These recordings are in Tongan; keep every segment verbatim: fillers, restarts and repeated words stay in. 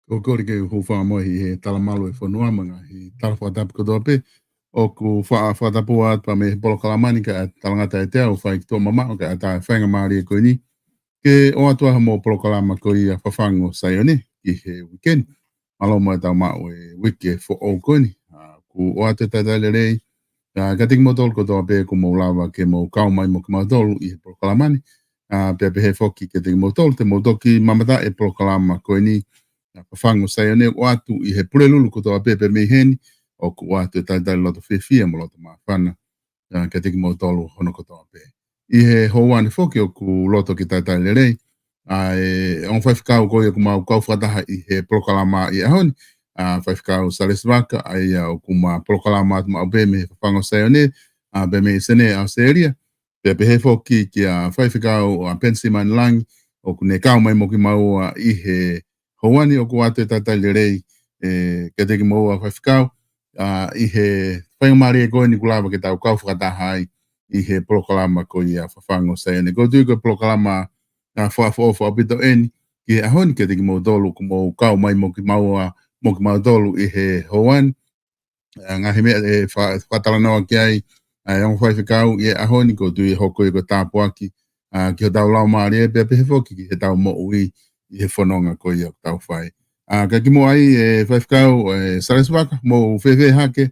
ʻOku ou kole ke u hūfanga mo e talamalu ʻa e fonua mo e ngaahi tala fakatapu kotoa pē. ʻOku fa-, fakatapu atu pea mei he polokalama ni kae talangata ʻiate au, fai ki tuʻa mamaʻo kae ʻatā e faingamālie ko eni ke ʻoatu ai hoʻomou polokalama ko ia Fafangu ʻo Saione ki he uike ni. Mālō mo e tau maʻu e uike foʻou ko eni. ʻA, ʻoku ʻoatu e talitali lelei ʻa, kiate kimoutolu kotoa pē kuo mou lava ke mou kau mai mo kimautolu ʻi he polokalama ni. ʻA, pea pehē foki kiate kimoutolu te mou toki mamata e polokalama ko eni, ʻa, Fafangu ʻo Saione, ʻoatu ʻi he Pulelulu kotoa pē pea mei heni, ʻoku ʻoatu e talitali loto fiefia mo loto māfana, ʻa, kiate kimoutolu hono kotoa pē. ʻI he houa ni foki ʻoku loto ke talitali lelei ʻa e ongo faifekau ko ia ʻoku mau kau fakataha ʻi he polokalama ʻi he ʻaho ni, ʻa, Faifekau Salesi Vaka, ʻa ia ʻoku ma polokalama atu maʻu pē mei he Fafangu ʻo Saione, ʻa, pea mei Senē, ʻAositelēlia. Pea pehē foki kia Faifekau ʻa Penisima Langi, ʻoku ne kau mai mo kimaua ʻi he houa ni. ʻOku ʻoatu e talitali lelei, ē, kiate kimoua faifekau, ʻa, ʻi he faingamālie ko eni kuo lava ke tau kau fakataha ai ʻi he polokalama ko ia Fafangu ʻo Saione. ʻOku ou tui ko e polokalama, ʻa, fakaʻofoʻofa ʻaupito eni ki he ʻaho ni kiate kimoutolu kuo mou kau mai mo kimaua, mo kimautolu ʻi he houa ni. ʻA, ngaahi meʻa ʻe fa-, fakatalanoa ki ai ʻa e ongo faifekau ʻi he ʻaho ni, ʻoku ou tui ʻe hoko ia ko e tāpuaki, ʻa, ki hotau laumālie pea pehē foki ki heʻetau moʻui ʻi he fononga ko ia ʻoku tau fai. ʻA, ka kimuʻa ai, ē, Faifekau, ē, Salesi Vaka, mou fēfē hake,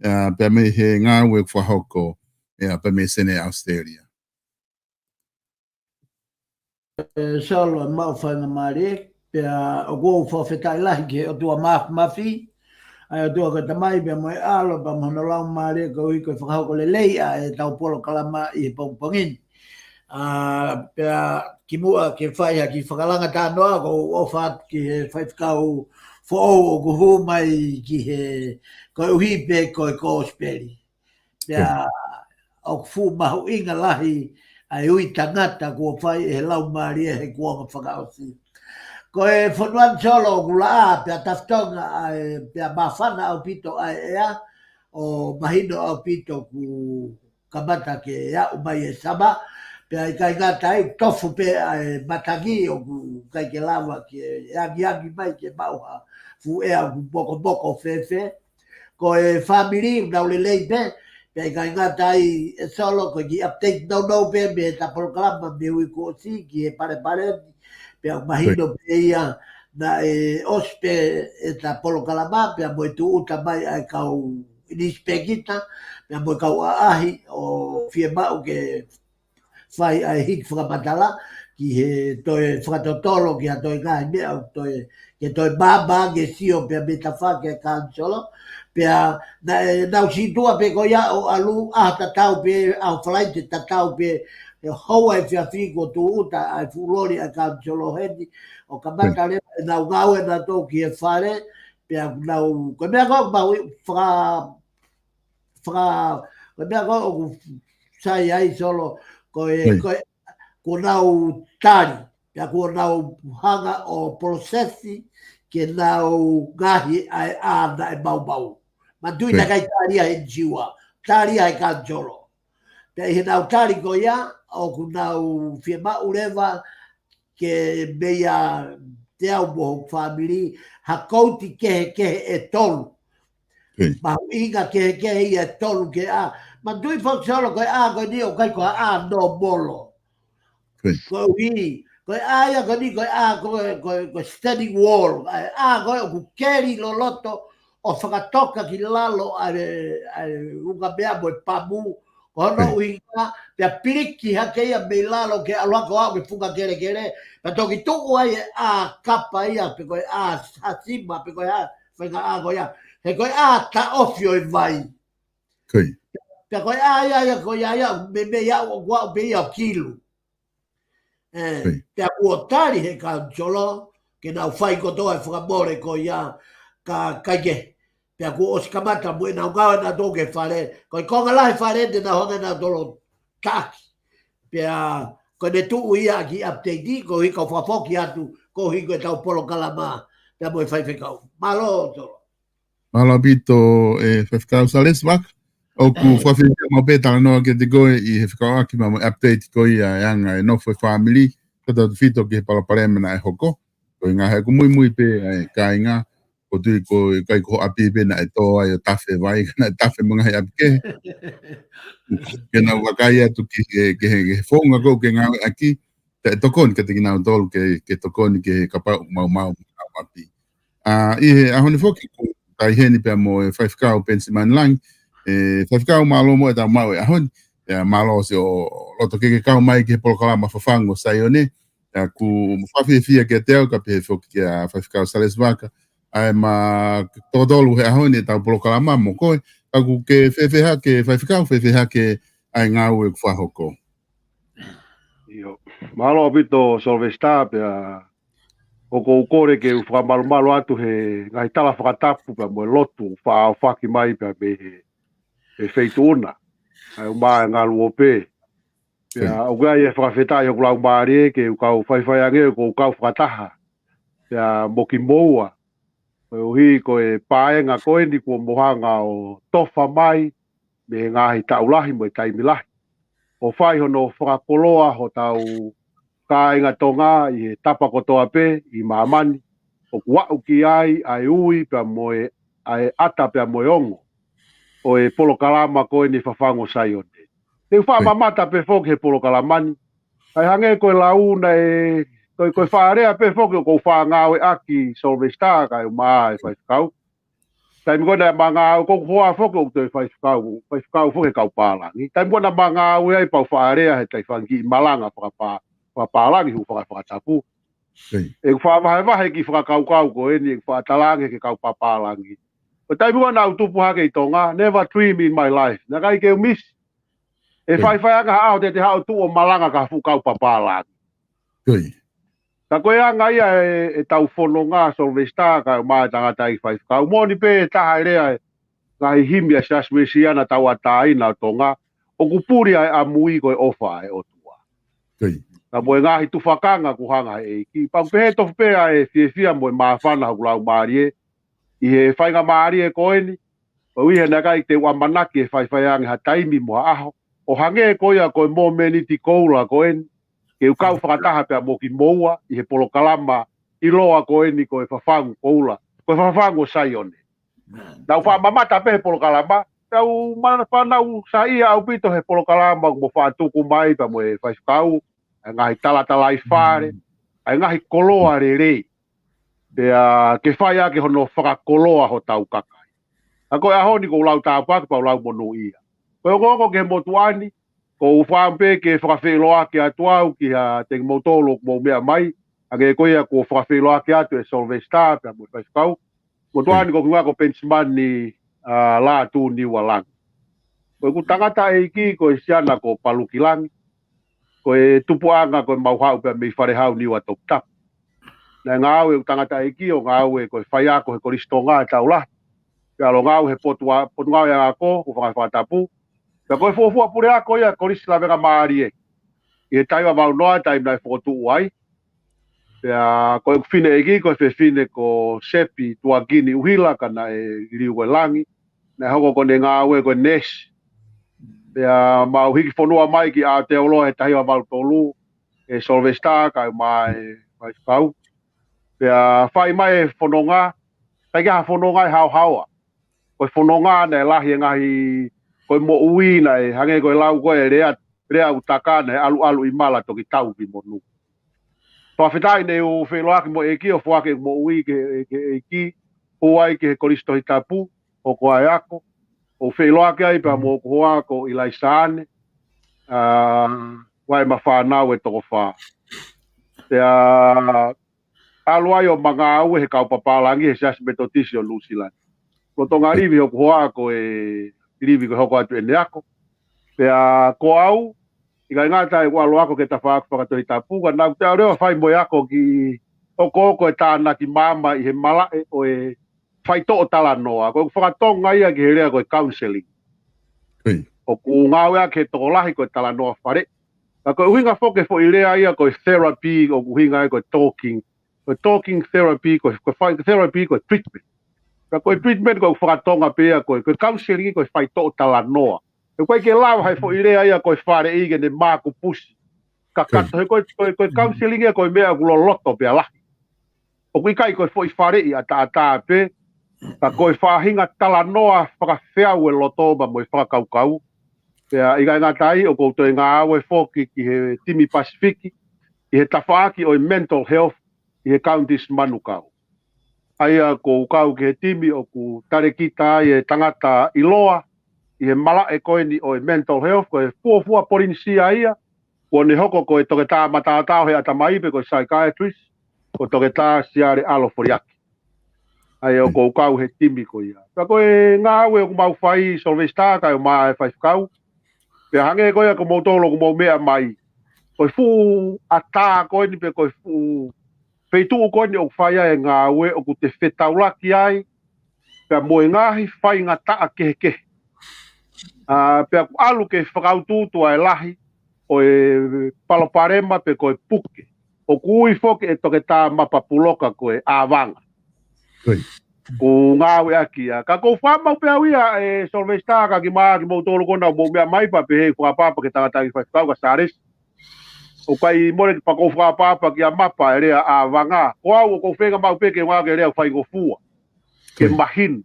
ʻa, pea mei he ngāue ʻoku fakahoko, ē, ʻa, pea mei Senē, ʻAositelēlia. Ē, Solo, maʻu faingamālie, pea ʻoku ou fakafetaʻi lahi ki he ʻOtua Māfimafi, ʻa e ʻOtua ko e Tamai pea mo e ʻAlo pea mo hono Laumālie koeʻuhi ko e fakahoko lelei ʻa ʻetau polokalama ʻi he pongipongi ni. ʻA, pea kimuʻa ke fai ha kiʻi fakalanga talanoa, ʻoku ou ʻofa atu ki he faifekau foʻou ʻoku hū mai ki he, koeʻuhi pē ko e kosipeli. Pea ʻoku fuʻu mahuʻinga lahi ʻa e ui tangata kuo fai ʻe he Laumālie he kuonga fakaʻosi. Ko e fonua ni, Solo, ʻoku laʻā pea tafitonga ʻa e, pea māfana ʻaupito ʻa e ʻea, ʻo mahino ʻaupito kuo kamata ke aʻu mai e sama, pea ʻikai ngata ai, tofu pē ʻa e matangi ʻoku ʻikai ke lava ke angiangi mai ke maʻu ha fuʻu ʻea ʻoku mokomoko fēfē. Ko e fāmili ʻoku nau lelei pē, pea ʻikai ngata ai, ē Solo, ko e kiʻi update nounou pē mei heʻeta polokalama mei he uike kuo ʻosi ki he palepale ni, pea mahino pē ia naʻe ʻosi pē ʻeta polokalama, pea mo e tūʻuta mai ʻa e kau inispēkita, pea mo e kau ʻaʻahi ʻo fiemaʻu ke fai ʻa e hiki fakamatala ki he toe fakatotolo ki ha toe ngaahi meʻa ʻoku toe, ke toe māmā ange e sio pea mei he tafaʻaki ʻa e kanisolo. Pea naʻe, nau sītuʻa pē ko ia ʻo ʻalu, ʻaho tatau pē, ʻaho Falaite tatau pē, he houa efiafi kuo tūʻuta ʻa e fuʻu loli ʻa e kanisolo heni, ʻo kamata leva ʻenau ngāue nautolu ki he fale, pea nau, ko e meʻa ko ē ʻoku mau faka-, faka-, ko e meʻa ko ē ʻoku sai ai, Solo, ko e, ko e, kuo nau tali, pea kuo nau hanga ʻo polosesi ke nau ngaohi ʻa e ʻā naʻe maumau. Manatuʻi naʻe ʻikai tali ia he N G O, tali ia he kanisolo. Pea ʻi heʻenau tali ko ia, ʻoku nau fiemaʻu leva ke meia te au mo hoku fāmili, ha kouti kehekehe ʻe tolu. Mahuʻinga kehekehe ia ʻe tolu ke ʻā. Manatuʻi foki, Solo, ko e ʻā ko eni ʻoku ʻikai ko ha ʻā nōmolo. Koeʻuhi, ko e ʻā ia ko eni, ko e ʻā ko e, ko e, ko e standing wall. ʻA e ʻā ko ē ʻoku keli loloto ʻo fakatoka ki lalo ʻa e, ʻa e ʻuhinga meʻa mo e pamu. Ko hono ʻuhinga, pea piliki hake ia mei lalo ke ʻalu hake ʻo aʻu ki he funga kelekele, pea toki tuʻu ai e ʻā kapa ia, pe ko e ʻā hasima, pe ko e hā, faʻahinga ʻā ko ia. He ko e ʻā taʻofi ʻo e vai. Pea ko e ʻā ia, ia ko ia ia, meimei aʻu, ʻoku aʻu pē ia ʻo kilu. Ē, pea kuo tali he kanisolo ke nau fai kotoa e fakamole ko ia, ka ʻikai ke. Pea kuo ʻosi kamata mo ʻenau ngāue nautolu ki he fale. Ko e konga lahi e fale te nau hanga nautolu ʻo taʻaki. Pea ko ʻene tuʻu ia ki he update, koeʻuhi ka u fakafoki atu, koeʻuhi ko ʻetau polokalama pea mo e faifekau. Mālō, Solo. Mālō ʻaupito, ē, Faifekau Salesi Vaka. ʻOku fakafiefia maʻu pē talanoa kiate koe ʻi he fekauʻaki mo e update ko ia e anga e nofo e fāmili, tautautefito ki he palopalema naʻe hoko. Ko e ngaahi ʻeku muimui pē ʻa e kāinga, ʻoku ou tui ko e kai ko ʻapi pē naʻe tō ai ʻo tafe vai, naʻe tafe mo e ngaahi ʻapi kehe. Ke nau vakai atu ki he, ki he, ki he founga ko ē ke ngāueʻaki, pea ʻe tokoni kiate kinautolu ke, ke tokoni ki he kapau ʻoku maumau mo ʻenau ʻapi. ʻA, ʻi he ʻaho ni foki ʻoku ou tauhi heni pea mo e Faifekau Penisimani Langi. ʻE Faifekau, mālō muʻa ʻetau maʻu e ʻaho ni. ʻIa, mālō siʻo loto ke ke kau mai ki he polokalama Fafangu ʻo Saione. ʻIa, ʻoku ou fakafiefia kiate au, kae pehē foki kia Faifekau Salesi Vaka, ʻa e ma totolu he ʻaho ni ʻetau polokalama mo koe. Ka ʻoku ke fēfē hake, Faifekau, fēfē hake ʻa e ngāue ʻoku fakahoko? ʻIo. Mālō ʻaupito Sylvester, pea ʻoku ou kole ke u fakamalumalu atu he ngaahi tala fakatapu pea mo e lotu faʻa ʻohofaki mai pea mei he, he feituʻu na. ʻA e ʻumaʻā e ngaluope. Pea ʻoku ʻi ai e fakafetaʻi hoku laumālie ke u kau faifai ange, ʻoku ou kau fakataha pea mo kimoua. Koeʻuhi ko e paenga ko eni kuo mo hanga ʻo tofa mai mei he ngaahi taʻu lahi mo e taimi lahi, ʻo fai hono fakakoloa hotau kāinga Tonga ʻi he tapa kotoa pē ʻi māmani, ʻoku aʻu ki ai ʻa e ui pea mo e, ʻa e ʻata pea mo e ongo ʻo e polokalama ko eni Fafangu ʻo Saione. Te u faʻa mamata pē foki he polokalama ni, ʻa e hangē ko e lau naʻe, ko e, ko e faʻa lea pē foki ʻoku ou faʻa ngāueʻaki Sylvester kae ʻumaʻā e Faifekau. Taimi ko ē naʻa ma ngāue, ko hoku hoa foki ʻoku toe faifekau, faifekau foki he kau pālangi. Taimi ko ē naʻa ma ngāue ai pea u faʻa lea he taimi fanga kiʻi malanga fakapā-, fakapālangi, hū faka-, fakatapu. ʻEku faʻa vahevahe e kiʻi fakakaukau ko eni, ʻeku faʻa talaange ki he kau pālangi. Ko e taimi ko ē naʻa ku tupu hake ʻi Tonga, never dream in my life. Naʻe ʻikai ke u miss ʻe faifai ange ha ʻaho te te haʻu ʻo tuʻu ʻo malanga ki ha fuʻu kau pālangi. Ka ko e anga ia e, ʻetau fononga Sylvester kae ʻumaʻā e tangataʻeiki faifekau. Moʻoni pē ʻe taha e lea e ngaahi himi ʻa e Siasi Uēsiliana Tauʻatāina ʻo Tonga, ʻoku puli ʻa e ʻamui ko e ʻofa ʻa e ʻOtua. Ka mo e ngaahi tufakanga kuo hanga he ʻEiki. Pea ʻoku pehē tofu pē ʻa e fiefia mo e māfana hoku laumālie ʻi he faingamālie ko eni, koeʻuhi he naʻe ʻikai te u ʻamanaki ʻe faifai ange ha taimi mo ha ʻaho ʻo hangē ko ia ko e mōmeniti koula ko eni, ke u kau fakataha pea mo kimoua ʻi he polokalama ʻiloa ko eni ko e Fafangu Koula, ko e Fafangu ʻo Saione. Naʻa ku faʻa mamata pē he polokalama, naʻa ku mana-, fanau saiʻia ʻaupito he polokalama ʻoku mo faʻa tuku mai pea mo e faifekau, ʻa e ngaahi talatalaifale, ʻa e ngaahi koloa lelei. Pea ke fai ʻaki hono fakakoloa hotau kakai. Ka ko e ʻaho ni ʻoku ou lau tāpuaki pea u lau monūʻia. Ko e ongoongo ki he motuʻa ni, ʻoku ou fakaʻamu pē ke fakafeʻiloaki atu au kiate kimoutolu ʻoku mou meʻa mai, hangē ko ia kuo fakafeʻiloaki atu ʻe Sylvester pea mo e faifekau. Motuʻa ni ko hoku hingoa ko Penisimani, ʻa, Lātūniua Langi. Ko ʻeku tangataʻeiki ko e siana ko Paluki Langi. Ko e tupuʻanga ko e mau haʻu pē mei Falehau, Niuatoputapu. Naʻe ngāue ʻeku tangataʻeiki ʻo ngāue ko e faiako he Kolisi Tonga ʻi he taʻu lahi. Pea ʻalu ʻo ngāue he potu a-, Potungāue ʻa e Ako, hū faka-, fakatapu. Pea ko e fuofua puleako ia Kolisi Lavengamālie ʻi he taha hiva valu noa, taimi naʻe fokotuʻu ai. Pea ko ʻeku fineʻeiki ko e fefine ko Sepi Tuakini ʻUhila, ka naʻe liliu ko e Langi. Naʻe hoko ko ʻene ngāue ko e neesi. Pea mau hiki fonua mai ki Aotearoa he taha hiva valu tolu, ʻe Sylvester kae ʻumaʻā e faifekau. Pea fai mai e fononga, ʻikai ke ʻi ai ha fononga ʻe haohaoa. Ko e fononga naʻe lahi e ngaahi, ko e moʻui naʻe hangē ko e lau ko e lea, lea ʻoku taka, naʻe ʻaluʻalu ʻi mala toki tau ki monū. Fakafetaʻi ne u feʻiloaki mo e ʻEiki ʻo foaki ʻeku moʻui ki he, ki he ʻEiki, hū ai ki he Kolisi Tohi Tapu, hoko ai e ako, ʻo feʻiloaki ai pea mo hoku hoa ko ʻIlaisaane, ʻa, ʻa e ma fānau ʻe toko fā. Pea ʻalu ai ʻo ma ngāue he kau pālangi he Siasi Metotisi ʻo Nuʻusila ni. Ko Tonga Livi hoku hoa ko e Livi ko e hoko atu ʻene ako. Pea ko au, ʻikai ngata ai ʻeku ʻalu ako ki he tafaʻaki fakatohitapu, ka naʻa ku toe ʻalu leva ʻo fai mo e ako ki hokohoko e tānaki maama ʻi he malaʻe ʻo e faitoʻo talanoa. Ko ʻeku faka-Tonga ia ki he lea ko e counselling. ʻOku ngāueʻaki he tokolahi ko e talanoa fale. Ka ko e ʻuhinga foki e foʻi lea ia ko e therapy, ʻoku ʻuhinga ai ko e talking. Ko e talking therapy, ko e, ko e fai-, therapy ko e treatment. Ka ko e treatment ko ʻeku faka-Tonga pē ia ko e, ko e counselling ko e faitoʻo talanoa. He ʻoku ʻikai ke lava ha foʻi lea ia ko e faleʻi ke ne mākupusi. Kakato, he ko e, ko e, ko e counselling ia ko e meʻa ʻoku loloto pea lahi. ʻOku ʻikai ko e foʻi faleʻi ʻataʻatā pē, ka ko e faʻahinga talanoa fakafeau e loto pea mo e fakakaukau. Pea ʻikai ngata ai, ʻoku ou toe ngāue foki ki he timi Pasifiki, ʻi he tafaʻaki ʻo e mental health, ʻi he counties Manukau. ʻA ia ʻoku ou kau ki he timi ʻoku talekita ai e tangata ʻiloa, ʻi he malaʻe ko eni ʻo e mental health, ko e fuofua Polinisia ia, kuo ne hoko ko e toketā mataotao he ʻatamai pe ko e psychiatrist, ko Toketā Siale ʻAlo Foliaki. ʻA ia ʻoku ou kau he timi ko ia. Pea ko e ngāue ʻoku mau fai Sylvester kae ʻumaʻā e faifekau. Pea hangē ko ia ko moutolu ʻoku mou meʻa mai. Ko e fuʻu ʻatā ko eni pe ko e fuʻu feituʻu ko eni ʻoku fai ai e ngāue ʻoku te fetaulaki ai. Pea mo e ngaahi faingataʻa kehekehe. ʻA, pea ʻoku ʻalu ke fakautuutu ʻa e lahi ʻo e palopalema pe ko e puke. ʻOku ui foki ʻe Toketā Mapapuloka ko e ʻāvanga. Ko ia. ʻOku ngāueʻaki ia. Ka ʻoku ou fakamau pē au ia ʻe Sylvester ka ki mā ki moutolu ko ena ʻoku mou meʻa mai pea pehē ʻeku fakaʻapaʻapa ki he tangata ʻi faifekau ka Sālesi. ʻOku ʻikai mole pea ʻoku ou fakaʻapaʻapa kia Mapa e lea ʻāvanga. Ko au ʻoku ou feinga maʻu pē ke ngāueʻaki e lea faingofua. Ke Ko ia. mahino.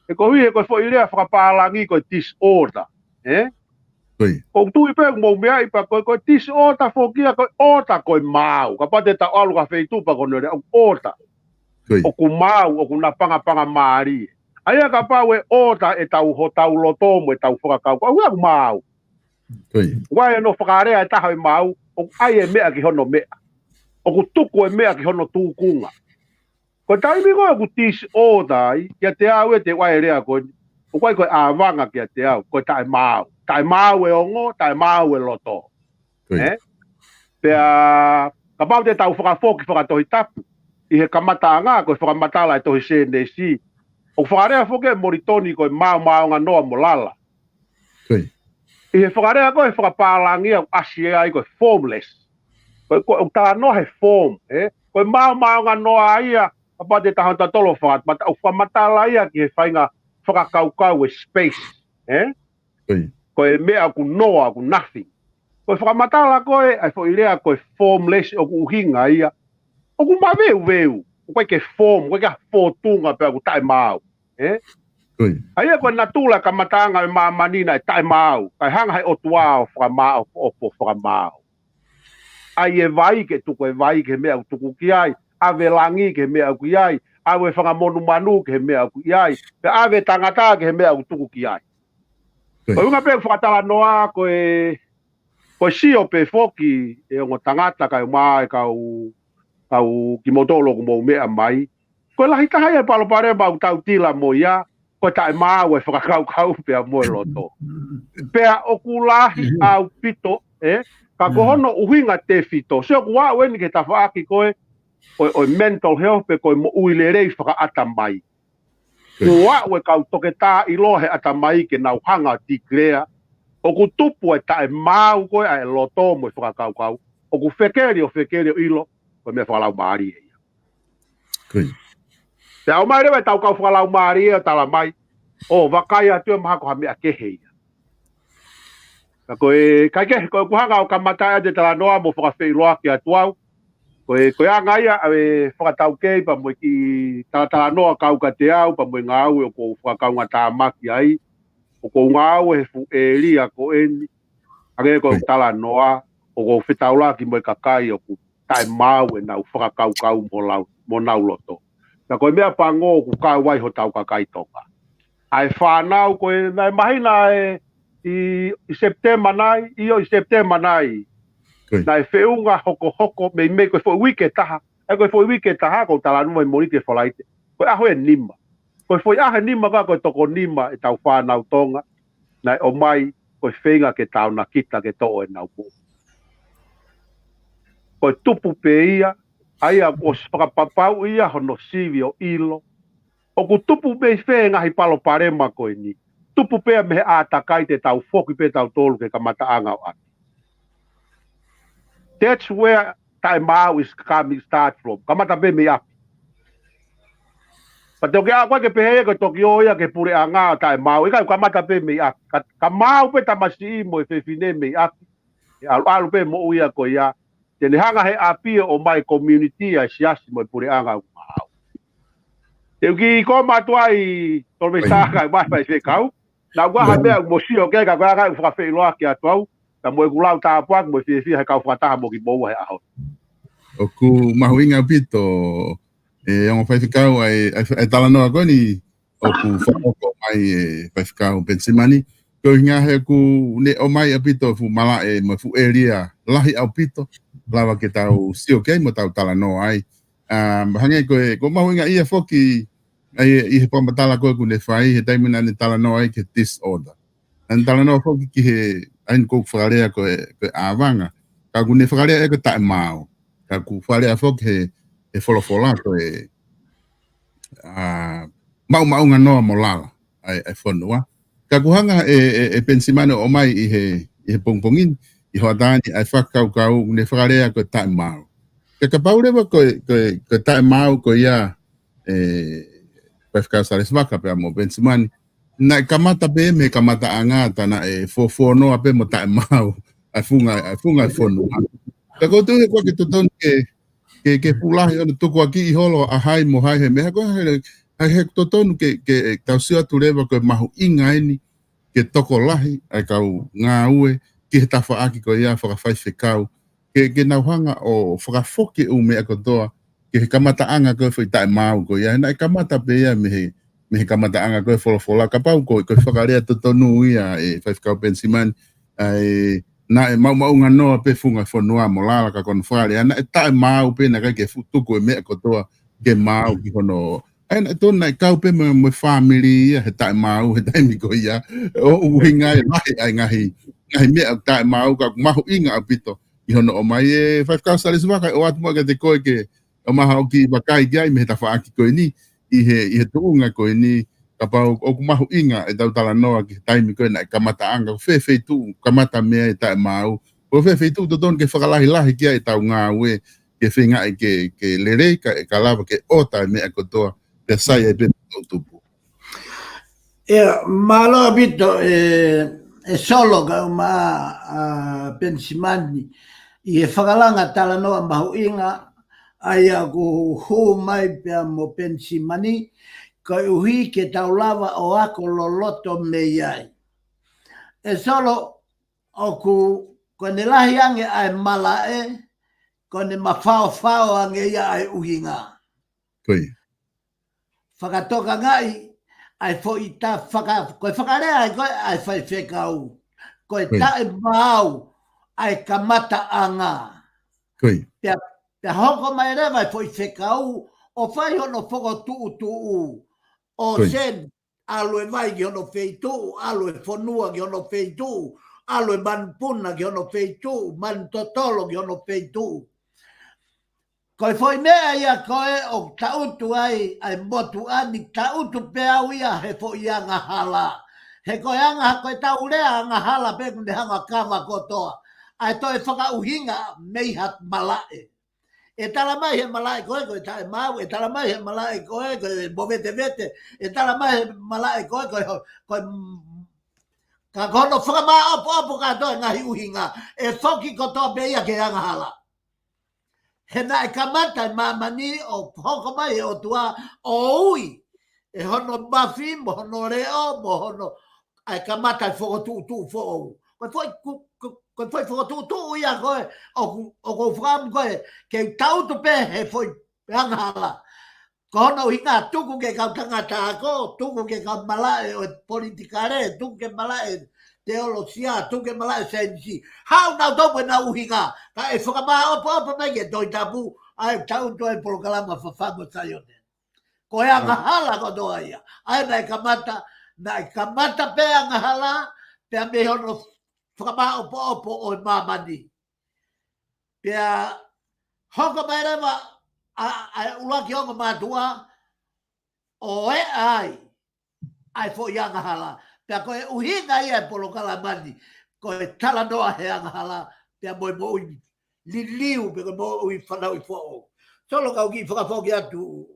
He koeʻuhi he ko e foʻi lea fakapālangi ko e disorder. Ē? Ko ia. ʻOku ou tui pē ʻoku mou meaʻi pea ko e, ko e disorder foki ia ko e order ko e maau. Kapau te tau ʻalu ki ha feituʻu pea ko hono lea ʻoku order. Ko ia. ʻOku maau, ʻoku napangapangamālie. ʻA ia kapau ʻe order ʻetau, hotau loto mo ʻetau fakakaukau, ʻoku maau. Ko ia. ʻOku ʻi ai hono fakalea ʻe taha ʻo e maau, ʻoku ʻai e meʻa ki hono meʻa. ʻOku tuku e meʻa ki hono tūkunga. Ko e taimi ko ē ʻoku disorder ai, kiate au ʻe te ʻai e lea ko eni, ʻoku ʻikai ko e ʻāvanga kiate au, ko e taʻemaau. Taʻemaau e ongo, taʻemaau e loto. Ko ia. Ē? Pea, kapau te tau fakafoki fakatohitapu, ʻi he kamataʻanga, ko e fakamatala e tohi Sēnesi, ʻoku fakalea foki ʻe Molitoni ko e maomaonganoa mo lala. Ko ia. ʻI he fakalea ko e fakapālangi ʻoku ʻasi ai ko e formless. Ko e, ko e, ʻoku talanoa he form, ē? Ko e maomaonganoa ia, kapau te tau hanga ʻo tatolo fakamatala, ʻoku fakamatala ia ki he faʻahinga fakakaukau e space, ē? Ko ia. Ko e meʻa ʻoku noa, ʻoku nothing. Ko e fakamatala ko ē, ʻa e foʻi lea ko e formless ʻoku ʻuhinga ia. ʻOku maveuveu, ʻoku ʻikai ke form, ʻoku ʻikai ke ha fōtunga pea ʻoku taʻemaau. Ē? Ko ia. ʻA ia ko e natula kamataʻanga e māmani naʻe taʻemaau, kae hanga he ʻOtua ʻo fakamāʻopoʻopo fakamaau. ʻAi e vai ke tuku e vai ki he meʻa ʻoku tuku ki ai, ʻave langi ki he meʻa ʻoku ʻi ai, ʻave fanga monumanu ki he meʻa ʻoku ʻi ai, pea ʻave tangata ki he meʻa ʻoku tuku ki ai. Ko ia. Ko e ʻuhinga pē fakatalanoa ko e, ko e sio pē foki e ongo tangata kae ʻumaʻā e kau, kau kimoutolu ʻoku mou meʻa mai. Ko e lahi taha ia e palopalema ʻoku tau tila mo ia, ko e taʻemaau e fakakaukau pea mo e loto. Pea ʻoku lahi ʻaupito, ē? Ka ko hono ʻuhinga tefito, sio ʻoku aʻu eni ki he tafaʻaki ko ē, ʻo e, ʻo e mental health pe ko e moʻui lelei fakaʻatamai. Ko ia. Kuo aʻu e kau toketā ʻiloa he ʻatamai ke nau hanga ʻo declare, ʻoku tupu e taʻemaau ko ē ʻa e loto mo e fakakaukau, ʻoku fekeli ʻo fekeli ʻo ʻilo, ko e meʻa fakalaumālie ia. Ko ia. Pea ʻomai leva e tau kau fakalaumālie ʻo tala mai, ʻo vakai atu e mahalo ko ha meʻa kehe ia. Ka ko e, kae kehe, ko ʻeku hanga ʻo kamata atu e talanoa mo fakafeʻiloaki atu au. Ko e, ko e anga ia ʻa e fakataukei pea mo e kiʻi talatalanoa kau kiate au, pea mo e ngāue ʻoku ou fakakaungātāmaki ai. ʻOku ou ngāue he fuʻu ʻēlia ko eni. Hangē ko e Ko ia. talanoa, ʻoku ou fetaulaki mo e kakai ʻoku taʻemaau ʻenau fakakaukau mo lau, mo ʻenau loto. Pea ko e meʻa pango ʻoku kau ai hotau kakai Tonga. ʻA e fānau ko ē, naʻe mahino ē, ʻi, ʻi Sepitema nai, ʻio ʻi Sepitema nai. Ko ia. Naʻe feʻunga hokohoko, meimei ko e foʻi uike ʻe taha, ʻa ia ko e foʻi uike ʻe taha, ʻoku ou talanoa mai Mōnite ki he Falaite. Ko e ʻaho ʻe nima. Ko e foʻi ʻaho ʻe nima ka ko e toko nima ʻetau fānau Tonga, naʻe ʻomai, ko e feinga ke taonakita ke toʻo ʻenau moʻui. Ko e tupu pē ia, ʻa ia kuo ʻosi fakapapauʻi ia hono sivi ʻo ʻilo. ʻOku tupu mei fē e ngaahi palopalema ko eni? Tupu pē ia mei he ʻātakai te tau foki pē tautolu ki he kamataʻanga ʻo ʻapi. That's where taʻemaau is coming, start from. Kamata pē mei ʻapi. Pea te ke ʻā koe ke pehē ia ko e toki ō ia ki he puleʻanga ʻo taʻemaau. ʻIkai, kamata pē mei ʻapi. Ka, ka maau pē tamasiʻi mo e fefine mei ʻapi. ʻE ʻalu, ʻalu pē moʻui ia ko ia. Te ne hanga he ʻapi ʻo ʻomai community ʻa e siasi mo e puleʻanga ʻoku maau. Te u kiʻi koma atu ai, Tolomesitā, kae ʻumaʻā e faifekau. Naʻa ʻoku ʻi ai ha meʻa ʻoku mou sio ki ai, ka ko e ʻuhinga ʻoku ou fakafeʻiloaki atu au, ka mo ʻeku lau tāpuaki mo e fiefia he kau fakataha mo kimoua he ʻaho ni. ʻOku mahuʻinga ʻaupito, ʻe ongo faifekau, ʻa e, ʻa e, ʻa e talanoa ko eni ʻoku fakahoko mai ʻe Faifekau Penisimani. Ko e ʻuhinga he ʻoku ne ʻomai ʻaupito e fuʻu malaʻe mo e fuʻu ʻēlia lahi ʻaupito, lava ke tau sio ki ai mo tau talanoa ai. ʻA, hangē ko e, ʻoku mahuʻinga ia foki, ʻa e, ʻi he fakamatala ko ē ʻoku ne fai, he taimi naʻa ne talanoa ai ki he disorder. Naʻa ne talanoa foki ki he, ʻa eni ʻoku fakalea ko e, ko e ʻāvanga. Ka ʻoku ne fakalea ʻe ko e taʻemaau. Ka ʻoku fakalea foki he, he folofola ko e, ʻa, maʻumaʻunga noa mo lala ʻa e, ʻa e fonua. Ka ʻoku hanga ʻe, ʻe, ʻe Penisimani ʻo ʻomai ʻi he, ʻi he pongipongi ni, ʻi hoʻatā ni ʻa e fakakaukau, ʻoku ne fakalea ko e taʻemaau. Ka kapau leva ko e, ko e, ko e taʻemaau ko ia, ʻe, Faifekau Salesi Vaka pea mo Penisimani, naʻe kamata pē mei he kamataʻanga, tā naʻe fuofua noa pē mo taʻemaau ʻa e funga, ʻa e funga e fonua. Ka ʻoku ou tui he ʻoku ʻikai ke totonu ke, ke, ke fuʻu lahi hono tukuakiʻi holo ʻa hai mo hai he meʻa ko ē, he, he, he totonu ke, ke tau sio atu leva ko e mahuʻinga eni ke tokolahi ʻa e kau ngāue ki he tafaʻaki ko ia fakafaifekau. Ke, ke nau hanga ʻo fakafoki e ʻū meʻa kotoa ki he kamataʻanga ko e foʻi taʻemaau ko ia. He naʻe kamata pē ia mei he, mei he kamataʻanga ko e folofola. Kapau ko, ko e fakalea totonu ia ʻe Faifekau Penisimani, ʻa e, naʻe maʻumaʻunga noa pē funga fonua mo lala, ka ko hono fakalea naʻe taʻemaau pē, naʻe ʻikai ke fuʻu tuku e meʻa kotoa ke maau ki hono. ʻA ia naʻe tonu naʻe kau pē mo, mo e fāmili ia he taʻemaau he taimi ko ia. ʻOku ʻuhinga e lahi ʻa e ngaahi, ngaahi meʻa taʻemaau ka ʻoku mahuʻinga ʻaupito ʻi hono ʻomai ʻe Faifekau Salesi Vaka ʻoatu mai kiate koe ke ʻomai haʻo kiʻi vakai ki ai mei he tafaʻaki ko eni, ʻi he, ʻi he tuʻunga ko eni, kapau ʻoku mahuʻinga ʻetau talanoa ki he taimi ko ē naʻe kamataʻanga, ko fē feituʻu kamata mei ai e taʻemaau, ko fē feituʻu totonu ke fakalahilahi ki ai ʻetau ngāue, ke feingaʻi ke, ke lelei ka, ka lava ke ʻota e meʻa kotoa, pea sai ai pē ʻo tupu. ʻIa, mālō ʻaupito ʻe, ʻe Solo kae ʻumaʻā ʻa Penisimani ʻi he fakalanga talanoa mahuʻinga ʻa ia ʻoku hū mai pea mo Penisimani, koeʻuhi ke tau lava ʻo ako loloto mei ai. ʻE Solo, ʻoku, ko ʻene lahi ange ʻa e malaʻe, ko ʻene mafaofao ange ia ʻa e ʻuhinga. Ko ia. Fakatokangaʻi ʻa e foʻi ta faka-, ko e fakalea ʻa e ko ē ʻa e faifekau. Ko e Ko ia. taʻemaau ʻa e kamataʻanga. Ko ia. Pea, pea hoko mai leva e foʻi fekau ʻo fai hono fokotuʻutuʻu ʻo Ko ia. send ʻalu e vai ki hono feituʻu, ʻalu e fonua ki hono feituʻu, ʻalu e manupuna ki hono feituʻu, manu totolo ki hono feituʻu. Ko e foʻi meʻa ia ko ē ʻoku tangutu ai ʻa e motuʻa ni, tangutu pē au ia he foʻi angahala. He ko e anga-, ko ʻetau lea angahala pē ʻoku ne hanga ʻo kava kotoa ʻa e toe fakaʻuhinga mei ha malaʻe. ʻE tala mai he malaʻe ko ē, ko e taʻemaau, ʻe tala mai he malaʻe ko ē, ko e movetevete, ʻe tala mai he malaʻe ko ē, ko e ho-, ko e m-, ka ko hono fakamāʻopoʻopo kātoa e ngaahi ʻuhinga, ʻe foki kotoa pē ia ki he angahala. He naʻe kamata e māmani ʻo hoko mai e ʻOtua ʻo ui ʻe hono mafi, mo hono leʻo, mo hono, ʻa e kamata e fokotuʻutuʻu foʻou. Ko e foʻi ku-, ku-, ko e foʻi fokotuʻutuʻu ia ko ē, ʻoku, ʻoku ou fakaʻamu ko ē, ke tangutu pē he foʻi angahala. Ko hono ʻuhinga tuku ki he kau tangata ako, tuku ki he kau malaʻe ʻo e politikale, tuku ki he malaʻe teolosia, tuku ki he malaʻe saienisi. Haʻu nautolu mo ʻenau ʻuhinga, kae fakamāʻopoʻopo mai ki he Tohi Tapu, ʻa e tangutu e polokalama Fafangu ʻo Saione. Ko e angahala kotoa ia. ʻA ia naʻe kamata, naʻe kamata pē angahala, pea mei hono fakamāʻopoʻopo ʻo e māmani. Pea hoko mai leva ʻa, ʻa e ʻuluaki ongo mātuʻa ʻo ʻea ai ʻa e foʻi angahala. Pea ko e ʻuhinga ia e polokalama ni, ko e talanoa he angahala, pea mo e moʻui liliu, pe ko e moʻui fanauʻi foʻou. Solo, kau kiʻi fakafoki atu.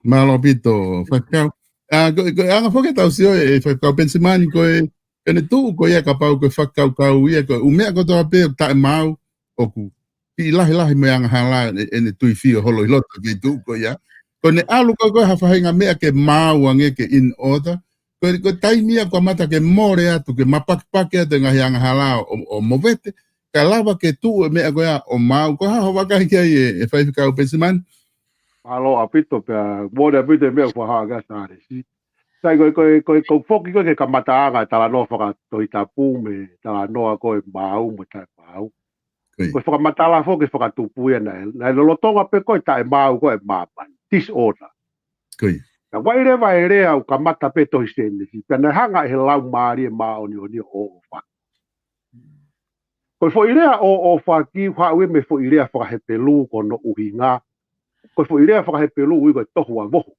Mālō ʻaupito, faifekau. ʻA, ko, ko e anga foki ʻetau sio ʻe, ʻe faifekau Penisimani, ko e, ko ʻene tuʻu ko ia kapau ko e fakakaukau ia, ko e ʻū meʻa kotoa pē ʻoku taʻemaau, ʻoku kiʻi lahilahi mo e angahala ʻene, ʻene tuifio holo ʻi loto ki he tuʻu ko ia. Ko ʻene ʻalu ko ē ko ē ha faʻahinga meʻa ke maau ange ke in order. Ko e, ko e taimi ia ʻoku kamata ke mole atu, ke mapakipaki atu e ngaahi angahala ʻo, ʻo movete, ka lava ke tuʻu e meʻa ko ia ʻo maau. Ko e hā hoʻo vakai ki ai ʻe, ʻe Faifekau Pesimani? Mālō ʻaupito pea, mole ʻaupito e meʻa ʻoku fakahā ʻaki ʻa Sālesi. Sai, ko e, ko e, ko e, ko e foki ko ē ki he kamataʻanga e talanoa fakatohitapu mo e talanoa ko ē maau mo taʻemaau. Ko ia. Ko e fakamatala foki e fakatupu ia naʻe, naʻe lolotonga pē ko ē taʻemaau ko ē māmani. Disorder. Ko ia. Naʻe ʻi ai leva e lea ʻoku kamata pē tohi Sēnesi, pea naʻe hanga ʻe he Laumālie Māʻoniʻoni ʻo ʻoʻofaki. Ko e foʻi lea ʻo ʻoʻofaki ʻoku haʻu ia mei he foʻi lea faka-Hepelū ko hono ʻuhinga. Ko e foʻi lea faka-Hepelū ʻoku ui ko e tohuʻavohu.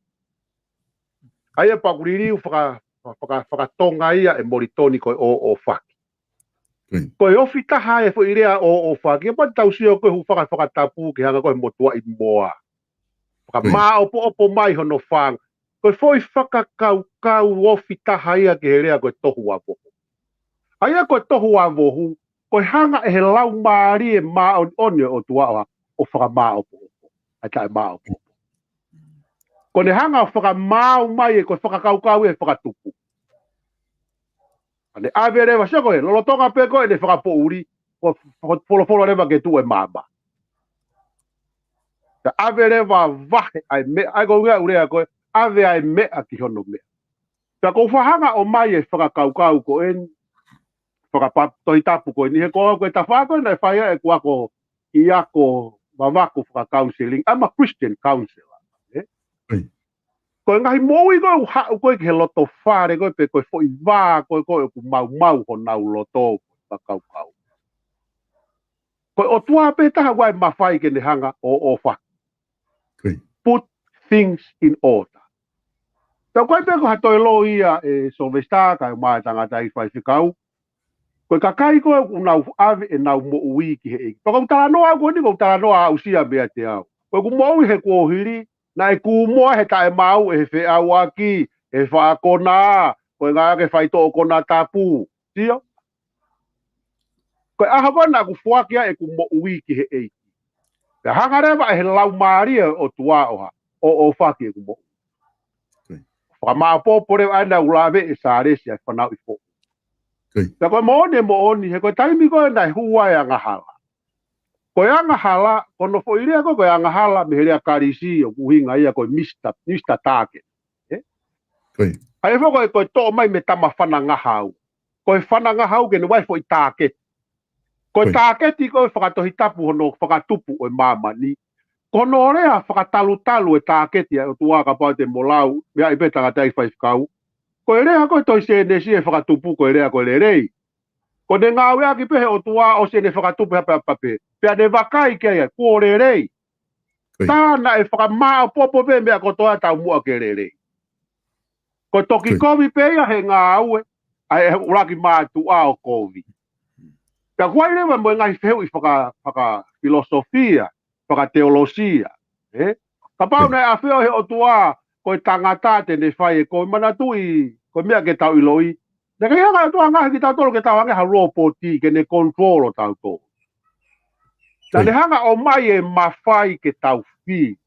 ʻA ia pea ʻoku liliu faka-, faka-, faka-Tonga ia ʻe Molitoni ko e ʻoʻofaki. Ko ia. Ko e ofi taha e foʻi lea ʻoʻofaki, ʻa ia pea tau sio ko ē ʻoku faka-, fakatapu ki he anga ko ē motuʻaʻi moa. Ko ia. Fakamāʻopoʻopo mai hono fanga. Ko e foʻi fakakaukau ofi taha ia ki he lea ko e tohuʻavohu. ʻA ia ko e tohuʻavohu, ko e hanga ʻe he Laumālie Māʻoniʻoni ʻo e ʻOtua ʻo, ʻo fakamāʻopoʻopo. ʻA e taʻemāʻopoʻopo. Ko ʻene hanga ʻo fakamaau mai e ko e fakakaukau e fakatupu. ʻA ʻene ʻave leva, sio ko ē, lolotonga pē ko ē ʻene fakapoʻuli, ko e fo-, folofola leva ke tuʻu e maama. Pea ʻave leva vahe ʻa e meʻa, ʻa ia ko e ʻuhinga ʻoku lea ko ē, ʻave ʻa e meʻa ki hono meʻa. Pea ʻoku ou fakahanga ʻo ʻomai e fakakaukau ko eni, fakapa-, tohitapu ko eni, he ko au ko e tafaʻaki ko ē naʻe fai ai ʻeku ako, ʻi ako vavaku faka-counselling, I'm a Christian counselor. Ē? Ko ia. Ko e ngaahi moʻui ko ē ʻoku haʻu ko ē ki he loto fale ko ē pe ko e foʻi vā ko ē ko ē ʻoku maumau honau loto, fakakaukau. Ko e ʻOtua pē taha ʻoku ʻi ai e mafai ke ne hanga ʻo, ʻoʻofaki. Ko ia. Put things in order. Pea ʻoku ʻikai pē ko ha toe loi ia ʻe Sylvester kae ʻumaʻā e tangata ʻi Faifekau. Ko e kakai ko ē ʻoku nau ʻave ʻenau moʻui ki he ʻEiki. Pea ʻoku ou talanoa au ko eni, ʻoku ou talanoa aʻusia meiate au. Ko ʻeku moʻui he kuohili, naʻe kū moa he taʻemaau ʻe he feʻauaki, ʻe he faʻa kona, ko e ngaahi ake faitoʻo konatapu. Sio? Ko e ʻaho ko ē naʻa ku foaki ai ʻeku moʻui ki he ʻEiki. Pea hanga leva ʻe he Laumālie ʻo e ʻOtua ʻo hā, ʻo, ʻoʻofaki ʻeku moʻui. Ko ia. Fakamāʻopoʻopo leva ʻa ia naʻa ku lave ʻe Sālesi ʻa e fanauʻi foʻou. Ko ia. Pea ko e moʻoni e moʻoni, he ko e taimi ko ē naʻe hū ai e angahala. Ko e angahala, ko hono foʻi lea ko ē, ko e angahala mei he lea Kalisi ʻoku ʻuhinga ia ko e Mister, Mister Target. Ē? Ko ia. ʻA ia foki ko e, ko e toʻo mai mei he tama fanangahau. Ko e fanangahau ke ne ʻai e foʻi tāketi. Ko e, ko ia, tāketi ko ē fakatohitapu hono fakatupu ʻo e māmani. Ko hono lea fakatalutalu e tāketi ʻa e ʻOtua, kapau te mo lau, meʻa ʻi pē tangata ʻi Faifekau. Ko e lea ko ē tohi Sēnesi e fakatupu, ko e lea ko e lelei. Ko ʻene ngāueʻaki pē he ʻOtua ʻosi ʻene fakatupu he ʻapaʻapa pē. Pea ne vakai ki ai, kuo lelei. Ko ia. Tā naʻe fakamāʻopoʻopo pē meʻa kotoa taumuʻa ke lelei. Ko e toki, ko ia, kovi pē ia he ngāue, ʻa e ʻuluaki mātuʻa ʻo kovi. Pea ʻoku ʻi ai leva mo e ngaahi fehuʻi faka-, fakafilosofia, fakateolosia, ē? Kapau, ko ia, naʻe ʻafioʻi he ʻOtua, ko e tangata te ne fai e kovi, manatuʻi, ko e meʻa ke tau ʻiloʻi. Naʻe ʻikai hanga e ʻOtua ʻo ngaohi kitautolu ke tau hangē ha lopoti, ke ne control ʻo tautolu. Naʻa, ko ia, ne hanga ʻo ʻomai e mafai ke tau fili.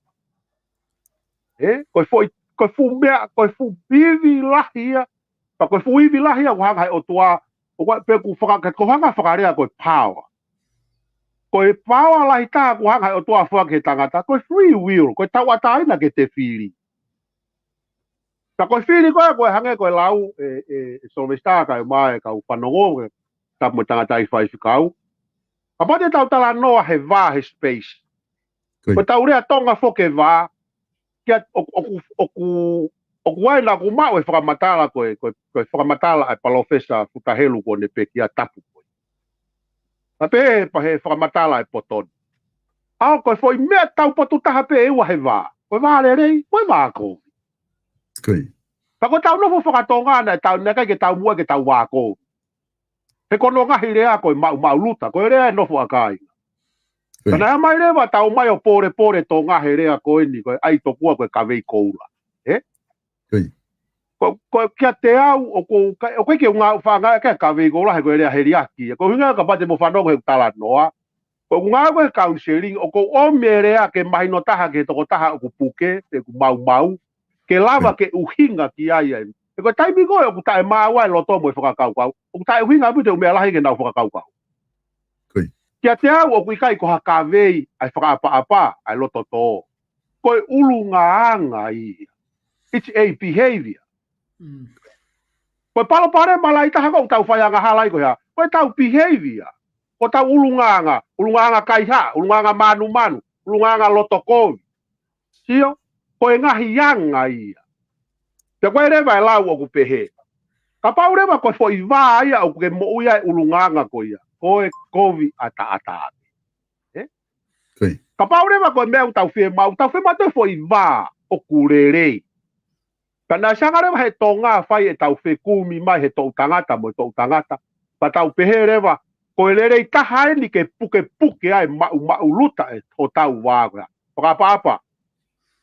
Ē? Ko e foʻi, ko e fuʻu meʻa, ko e fuʻu ivi lahi ia, pea ko e fuʻu ivi lahi ia ʻoku hanga he ʻOtua, ʻoku ʻikai pē ke u faka-, ke u hanga fakalea ko e power. Ko e power lahi taha ʻoku hanga he ʻOtua ʻo foaki ki he tangata, ko e free will, ko e tauʻatāina ke te fili. Pea ko e fili ko ē, ko e hangē ko e lau ʻe, ʻe, ʻe Sylvester kae ʻumaʻā e kau fanongo, ke tapu mo e tangata ʻi Faifekau. Kapau te tau talanoa he vā, he space. Ko ia. Ko ʻetau lea Tonga foki e vā, kia, ʻoku, ʻoku, ʻoku, ʻoku ʻi ai naʻa ku maʻu e fakamatala ko ē, ko e, ko e fakamatala ʻa e Palōfesa Futa Helu kuo ne pekia tapu ko ē. Naʻe pehē pē he fakamatala ʻa e poto ni. ʻA ia ko e foʻi meʻa taupotu taha pē ʻe ua he vā. Ko e vā lelei, mo e vā kovi. Ko ia. Pea ko ʻetau nofo faka-Tonga naʻe tau, naʻe ʻikai ke tau muʻa ke tau vā kovi. He ko hono ngaahi lea ko e maʻumaʻuluta, ko e lea e nofo ʻa kāinga. Ko ia. Ka naʻe ʻomai leva, tau ʻomai ʻo polepole Tonga he lea ko eni, ko e ʻai tokua ko e kavei koula. Ē? Ko ia. Ko, ko kiate au, ʻoku ou ka-, ʻoku ʻikai ke u ngāue faʻa ngāue ki he kavei koula, he ko e lea heliaki. Ko e ʻuhinga ia kapau te mo fanongo he talanoa, Ko ʻeku ngāue ko e counseling, ʻoku ou ʻomi e lea ke mahino taha ki he tokotaha ʻoku puke, pe ʻoku maumau, ke lava ke ʻuhinga ki ai ai. He ko e taimi ko ē ʻoku taʻemaau ai e loto mo e fakakaukau, ʻoku taʻeʻuhinga ʻaupito e ʻū meʻa lahi ke nau fakakaukau. Kiate au ʻoku ʻikai ko ha kavei ʻa e fakaʻapaʻapa, ʻa e loto tō. Ko e ʻulungaanga ia. It's a behavior. Ko e palopalema lahi taha ko ē ʻoku tau fai angahala ai ko e hā? Ko ʻetau behavior. Ko ʻetau ʻulungaanga, ʻulungaanga kaihaʻa, ʻulungaanga mānumanu, ʻulungaanga loto kovi. Sio, ko e ngaahi anga ia. Pea ko e leva e lau ʻoku pehē. Kapau leva ko e foʻi vā ia ʻoku ke moʻui ai e ʻulungaanga ko ia, ko e kovi ʻataʻatā. Kapau leva ko e meʻa ʻoku tau fiemaʻu, tau fiemaʻu ʻa e foʻi vā ʻoku lelei. Ka naʻe ʻosi hanga leva he Tonga ʻo fai ʻetau fekumi mai he toʻu tangata mo e toʻu tangata. Pea tau pehē leva, ko e lelei taha eni ke pukepuke ai maʻumaʻuluta e hotau vā ko ia. Fakaʻapaʻapa,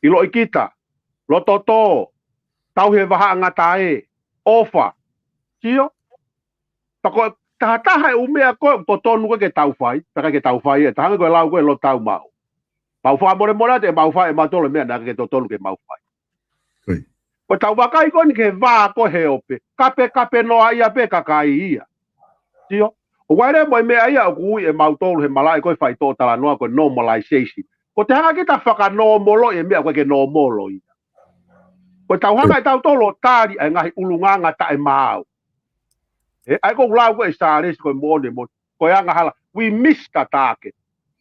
ʻiloʻi kita, loto tō, tauhi e vahaʻangata ē, ʻofa. Sio? Pea ko e tahataha e ʻū meʻa ko ē ʻoku totonu ko ē ke tau fai, pea ʻikai ke tau fai, ʻe taha ange ko e lau ko ē ʻe loto tau maʻu. Mau fakamolemole atu ʻemau fai ʻe mautolu e meʻa naʻe ʻikai ke totonu ke mau fai. Ko ʻetau vakai ko eni ki he vā ko ē he ope, kapekape noa ia pē kakai ia. Sio? ʻOku ʻi ai leva mo e meʻa ia ʻoku ui ʻe mautolu he malaʻe ko e faitoʻo talanoa ko e normalization. Ko ʻete hanga kita ʻo fakanōmolo e meʻa ʻoku ʻikai ke nōmolo ia. Ko ʻetau hanga ʻe tautolu ʻo tali ʻa e ngaahi ʻulungaanga taʻemaau. ʻE, ʻa ia ko e lau ko ē ʻa Sālesi ko e moʻoni, moʻoni. Ko e angahala, we miss the target.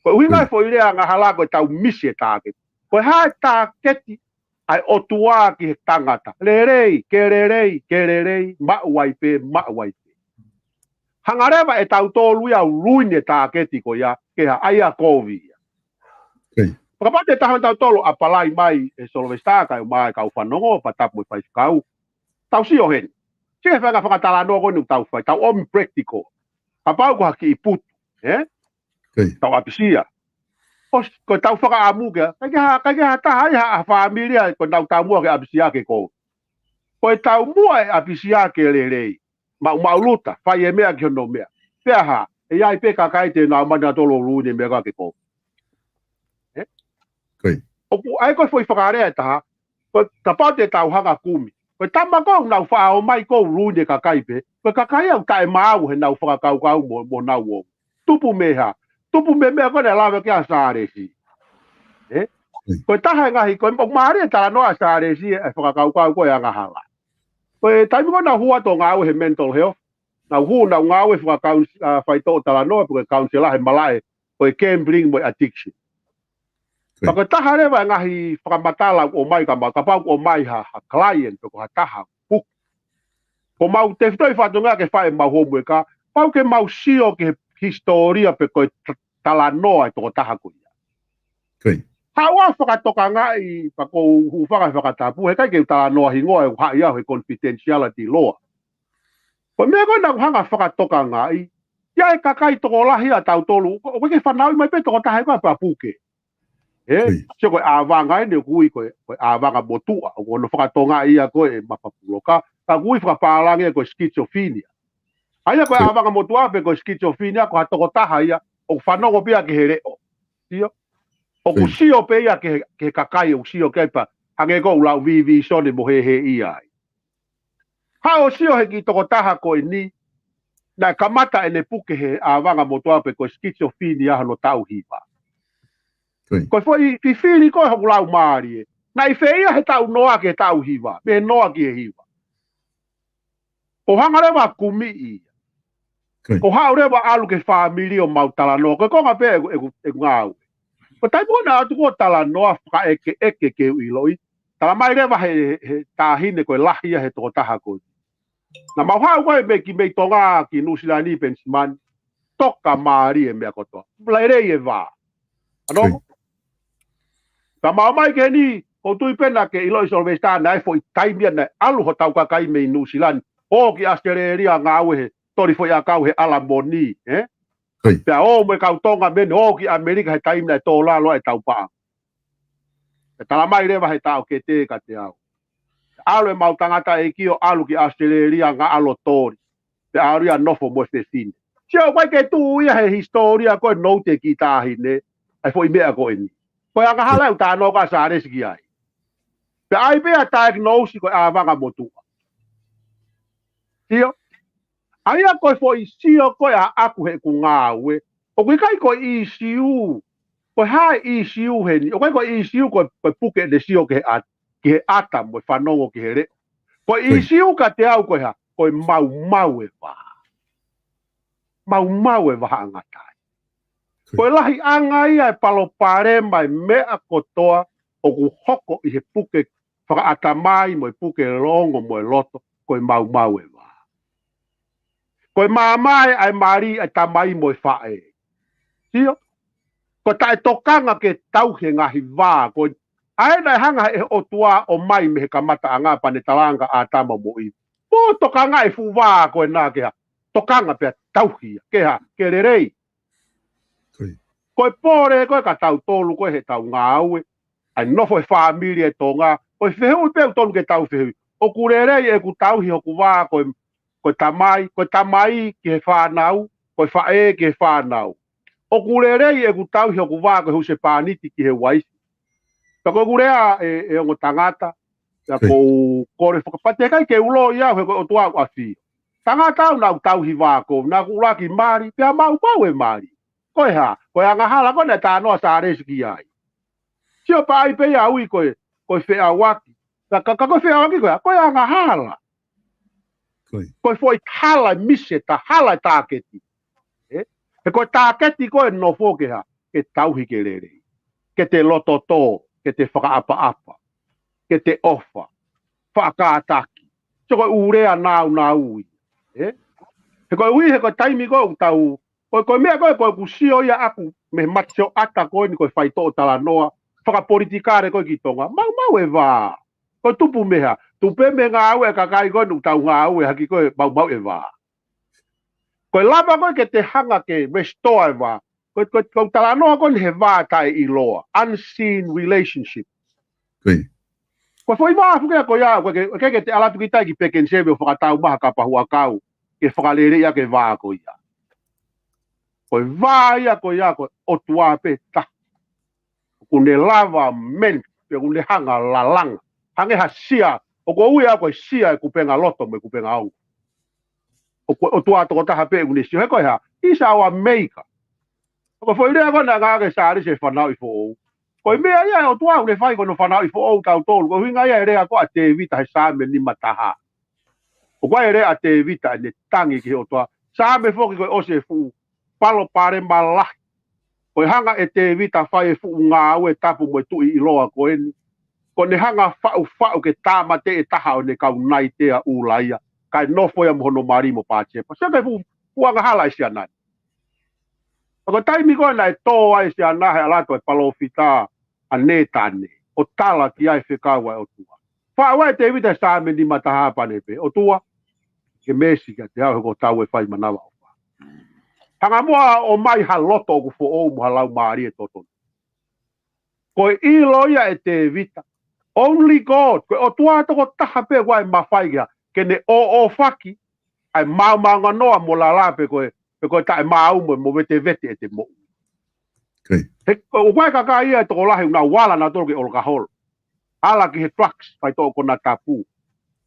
Ko e ʻuhinga e foʻi lea angahala ko ʻetau miss e target. Ko e hā e tāketi ʻa e ʻOtua ki he tangata? Lelei, ke lelei, ke lelei, maʻu ai pē, maʻu ai pē. Hanga leva ʻe tautolu ia ʻo ruini e tāketi ko ia, ke hā? ʻA ia kovi ia. Kapau te taha tautolu ʻapalai mai ʻe Solovesitā kae ʻumaʻā e kau fanongo, pea tapu mo e faifekau. Tau sio heni. Sio he fanga fakatalanoa ko eni ʻoku tau fai, tau ʻomi practical. Kapau ko ha kiʻi putu, ē? Tau ʻapisia. ʻOsi, ko ʻetau fakaʻamu ke, ʻikai ke hā, ʻikai ke hā taha ia ha fāmili ia ko ʻenau taumuʻa ke ʻapisia ke kovi. Ko e taumuʻa e ʻapisia ke lelei. Maʻumaʻuluta, fai e meʻa ki hono meʻa. Pea hā, ʻe ʻi ai pē kakai te nau ō mai nautolu ʻo ruini e meʻa ko ia ke kovi. ʻOku ʻi ai ko e foʻi fakalea ʻe taha, ko e kapau te tau hanga ʻo kumi. Ko e tama ko ē ʻoku nau faʻa ō mai ko ē ʻo ruini e kakai pē, ko e kakai ia ʻoku taʻemaau heʻenau fakakaukau mo, mo ʻenau ongo. Tupu mei hā? Tupu mei he meʻa ko ē naʻe lave ki ai ʻa Sālesi. Ē? Ko e taha e ngaahi, ko e ʻoku mālie e talanoa ʻa Sālesi ʻa e fakakaukau ko ē angahala. Ko e taimi ko ē naʻa ku hū atu ʻo ngāue he mental health, naʻa ku hū naʻa ku ngāue fakakaun-, ʻa, faitoʻo talanoa, pe ko e kaunisela he malaʻe, ko e gambling mo e addiction. Pea ko e taha leva e ngaahi fakamatala ʻoku ʻomai ka mau, kapau ʻoku ʻomai ha, ha client, pe ko ha taha, puke. Ko mau tefitoʻi fatongia ke fai ʻemau homework, pau ke mau sio ki he hisitōlia pe ko e ta-, talanoa e tokotaha ko ia. Haʻu ʻo fakatokangaʻi, pea ko u hūfanga he fakatapu, he ʻikai ke u talanoa hingoa ʻe u haʻi au he confidentiality law. Ko e meʻa ko ē naʻa ku hanga ʻo fakatokangaʻi, ʻi ai e kakai tokolahi ʻa tautolu, ʻoku, ʻoku ʻikai ke fanauʻi mai pē tokotaha ia ko ē pea puke. Ē? Sio ko e ʻāvanga eni ʻoku ui ko e, ko e ʻāvanga motuʻa, ʻoku ʻi hono faka-Tonga ia ko e mapapuloka, ka ʻoku ui fakapālangi ia ko e schizophrenia. ʻA ia ko e ʻāvanga motuʻa pe ko e schizophrenia, ko ha tokotaha ia, ʻoku fanongo pē ia ki he leʻo. Sio? ʻOku sio pē ia ki he, ki he kakai, ʻoku sio ki ai pea, hangē ko ʻeku lau vivīsone mo hēhēʻia ai. Haʻu ʻo sio he kiʻi tokotaha ko eni, naʻe kamata ʻene puke he ʻāvanga motuʻa pe ko e schizophrenia hono taʻu hiva. Ko e foʻi fifili ko ē hoku lau mālie. Naʻe ʻi fē ia he taʻu noa ki he taʻu hiva, mei he noa ki he hiva. ʻO hanga leva ʻo kumi ia. ʻO haʻu leva ʻo ʻalu ki he fāmili ʻo mau talanoa. Ko e konga pē ʻeku, ʻeku, ʻeku ngāue. Ko e taimi ko ē naʻe ʻatu ko ē ʻo talanoa fakaʻekeʻeke ke u ʻiloʻi, talamai leva he, he, he taʻahine ko e lahi ia he tokotaha ko ē. Naʻa mau haʻu ko ē mei ki, mei Tonga ki Nuʻusila ni, Penisimani, toka mālie e meʻa kotoa. Lelei e vā. ʻAno? Ka mau ō mai ki heni, ʻoku ou tui pē naʻa ke ʻiloʻi Solovesitā, naʻe foʻi taimi ia naʻe ʻalu hotau kakai mei Nuʻusila ni, ō ki ʻAositelēlia ngāue he toli foʻi ʻakau he ʻAlamoni, ē? Pea ō mo e kau Tonga mei heni ō ki ʻAmelika he taimi naʻe tō lalo ai ʻetau paʻanga. ʻE talamai leva he taʻokete kiate au. ʻAlu ʻemau tangataʻeiki ʻo ʻalu ki ʻAositelēlia ngāue ʻo toli. Pea ʻalu ia ʻo nofo mo e fefine. Sio, ʻoku ʻikai ke tuʻu ia he hisitōlia ko ē ʻo e nouti e kiʻi taʻahine, ʻa e foʻi meʻa ko eni. Ko e angahala ʻoku talanoa ʻa Sālesi ki ai. Pea ʻai pē ʻa e diagnose ko e ʻāvanga motuʻa. Sio? ʻA ia ko e foʻi sio ko ē ʻaʻaku heʻeku ngāue. ʻOku ʻikai ko e ʻīsiu. Ko e hā e ʻīsiu heni. ʻOku ʻikai ko e ʻīsiu ko e, ko e puke ʻene sio ki he ʻat-, ki he ʻata mo e fanongo ki he leʻo. Ko e ʻīsiu kiate au ko e hā, ko e maumau e vā. Maumau e vahaʻangata. Ko e lahi ange ia e palopalema e meʻa kotoa ʻoku hoko ʻi he puke fakaʻatamai mo e puke longo mo e loto, ko e maumau e vā. Ko e mamae ʻa e mali ʻa e tamai mo e faʻē. Sio? Ko e taʻetokanga ke tauhi e ngaahi vā, ko e ʻa ē naʻe hanga he ʻOtua ʻo ʻomai mei he kamataʻanga pea ne talaange kia ʻĀtama mo ʻIvi. Mou tokanga e fuʻu vā ko ena ke hā, tokanga pea tauhi ia, ke hā, ke lelei. Ko e pole ko ē kia tautolu ko ē heʻetau ngāue, ʻa e nofo he fāmili ʻa Tonga, ko e fehuʻi pē ʻoku totonu ke tau fehuʻi. ʻOku lelei ʻeku tauhi hoku vā ko e, ko e tamai, ko e tamai ki he fānau, ko e faʻē ki he fānau. ʻOku lelei ʻeku tauhi hoku vā ko e husepāniti ki he uaifi. Pea ko ʻeku lea ē, ʻe ongo tangata, pea ʻoku ou kole fakapatekaʻi ke ulo ia he ko e ʻOtua ʻoku ʻafio. Tangata au naʻa ku tauhi vā ko, naʻa ku ʻuluaki mali, pea maumau e mali. Ko e hā, ko e angahala ko ē naʻe talanoa Sālesi ki ai. Sio pea ʻai pē ia ʻo ui ko e, ko e feʻauaki. Ka, ka, ka ko e feʻauaki ko e hā, ko e angahala. Ko e foʻi hala e mise, ta hala e tāketi. Ē? He ko e tāketi ko ē nofo ke hā, ke tauhi ke lelei. Ke te loto tō, ke te fakaʻapaʻapa, ke te ʻofa, faʻa kātaki. Sio ko e ʻū lea nāunau ia. Ē? He ko e ui, he ko e taimi ko ē ʻoku tau, ko e, ko e meʻa ko ē, ko ʻeku sio ia ʻaʻaku, mei he mate sioʻata ko eni ko e faitoʻo talanoa fakapolitikale ko ē ki Tonga. Maumau e vā. Ko e tupu mei hā, tupu pē mei he ngāue e kakai ko ē ʻoku tau ngāue hake ko e maumau e vā. Ko e lava ko ē ke te hanga ke restore e vā. Ko e, ko e, ko e talanoa ko eni he vā taʻeʻiloa, unseen relationship. Ko e foʻi vā fuke ko ia, ko e ke, ke, ke te ʻalu atu ki tai ki Peck and Save ʻo fakatau mai ha kapa huʻakau ke fakaleleiʻi ʻaki e vā ko ia. Ko e vā ia ko ia ko e ʻOtua pē taha. ʻOku ne lava meni, pea ʻoku ne hanga lalanga. Hangē ha sia, ʻoku ou ui au ko e sia e kupenga loto mo e kupenga ongo. ʻOku, ʻOtua tokotaha pē ʻoku ne sio, he ko e hā, he's our maker. Ko e foʻi lea ko ē naʻe ngāueʻaki ʻe Sālesi he fanauʻi foʻou. Ko e meʻa ia ʻa e ʻOtua ʻoku ne fai ko hono fanauʻi foʻou tautolu, ko e ʻuhinga ia e lea ko ē ʻa Tēvita he Saame nima taha. ʻOku ʻi ai e lea ʻa Tēvita ʻene tangi ki he ʻOtua. Saame foki ko e ʻosi e fuʻu palopalema lahi. Ko e hanga ʻe Tēvita ʻo fai e fuʻu ngāue tapu mo e tuʻi ʻiloa ko eni. Ko ʻene hanga ʻo faʻufaʻu ke tāmateʻi e taha ʻo ʻene kau naitea, ʻUlaia. Kae nofo ia mo hono mali mo Patisepa. Sio ki he fuʻu, fuʻu angahala ʻa e siana ni. Pea ko e taimi ko ē naʻe tō ai e siana he ʻalu atu e palōfita ʻa Nētane ʻo tala ki ai e fekau ʻa e ʻOtua. Faʻu ai ʻe Tēvita e Saame nima taha pea ne pehē, ʻOtua, ke meesi kiate au he ko au ʻoku fai manavaʻofa. Hanga muʻa ʻo ʻomai ha loto ʻoku foʻou mo ha laumālie totonu. Ko e ʻilo ia ʻe Tēvita. Only God, ko e ʻOtua tokotaha pē ʻoku ʻi ai e mafai ke, ke ne ʻōʻōfaki ʻa e maomaonganoa mo lala pe ko e, pe ko e taʻemaau mo, mo vetevete ʻete moʻui. He, ʻoku ʻi ai e kakai ia e tokolahi ʻoku nau ala nautolu ki he ʻolokaholo. Ala ki he drugs, faitoʻo konatapu.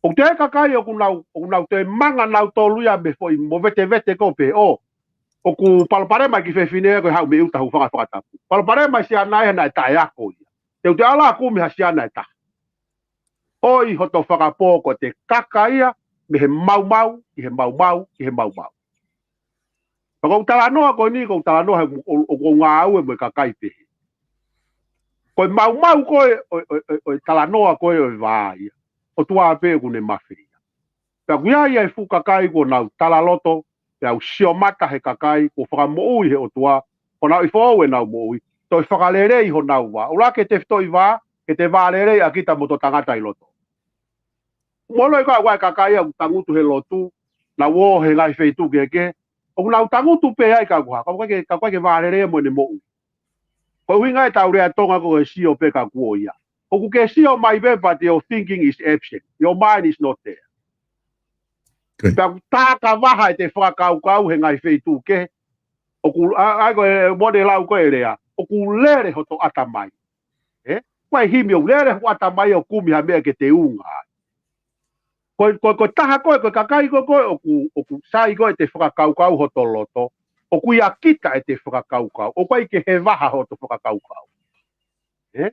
ʻOku toe ʻi ai e kakai ʻoku nau, ʻoku nau toe manga nautolu ia mei he foʻi movetevete ko ē pē ʻo. ʻOku palopalema e kiʻi fefine ko ē haʻu mei ʻuta, hūfanga he fakatapu. Palopalema e siana he naʻe taʻeako ia. Te u toe ala ʻo kumi ha siana ʻe taha. ʻOi hoto fakapō ko ʻete kaka ia mei he maumau, ki he maumau, ki he maumau. Pea ko ʻeku talanoa ko eni, ko ʻeku talanoa he, ʻo, ʻo, ʻoku ou ngāue mo e kakai pehē. Ko e maumau ko ē ʻo, ʻo, ʻo, ʻo e talanoa ko ē ʻo e vā ia, ʻOtua pē ʻoku ne mafeia. Pea ʻoku ʻi ai e fuʻu kakai kuo nau talaloto, pea u sio mata he kakai kuo fakamoʻui he ʻOtua, ko honau ʻi foʻou ʻenau moʻui, toe fakalelei honau vā. ʻUluaki ke tefitoʻi vā, ke te vālelei ʻa kita mo hoto tangata ʻi loto. Molo i ka ʻoku ʻi ai e kakai ia ʻoku tangutu he lotu, nau ō he ngaahi feituʻu kehekehe, ʻoku nau tangutu pē ai ka ʻoku hā, ka ʻoku ʻikai ke, ka ʻoku ʻikai ke vālelei mo ʻene moʻui. Ko e ʻuhinga ia ʻetau lea Tonga ko e sio pē ka kuo ʻi ai. ʻOku ke sio mai pē, but your thinking is absent. Your mind is not there. Pea ʻoku takavaha ʻete fakakaukau he ngaahi feituʻu kehe. ʻOku, ʻa, ʻa, ko e, mo ne lau ko e lea, ʻoku lele hoto ʻatamai. Ē? Ko e himi ʻoku lele hoto ʻatamai ʻo kumi ha meʻa ke te unga ai. Ko, ko, ko e taha ko ē, ko e kakai ko ē, ko ē, ʻoku, ʻoku sai ko ē ʻete fakakaukau hoto loto. ʻOku ʻiate kita ʻete fakakaukau. ʻOku ʻikai ke he vaha hoto fakakaukau. Ē?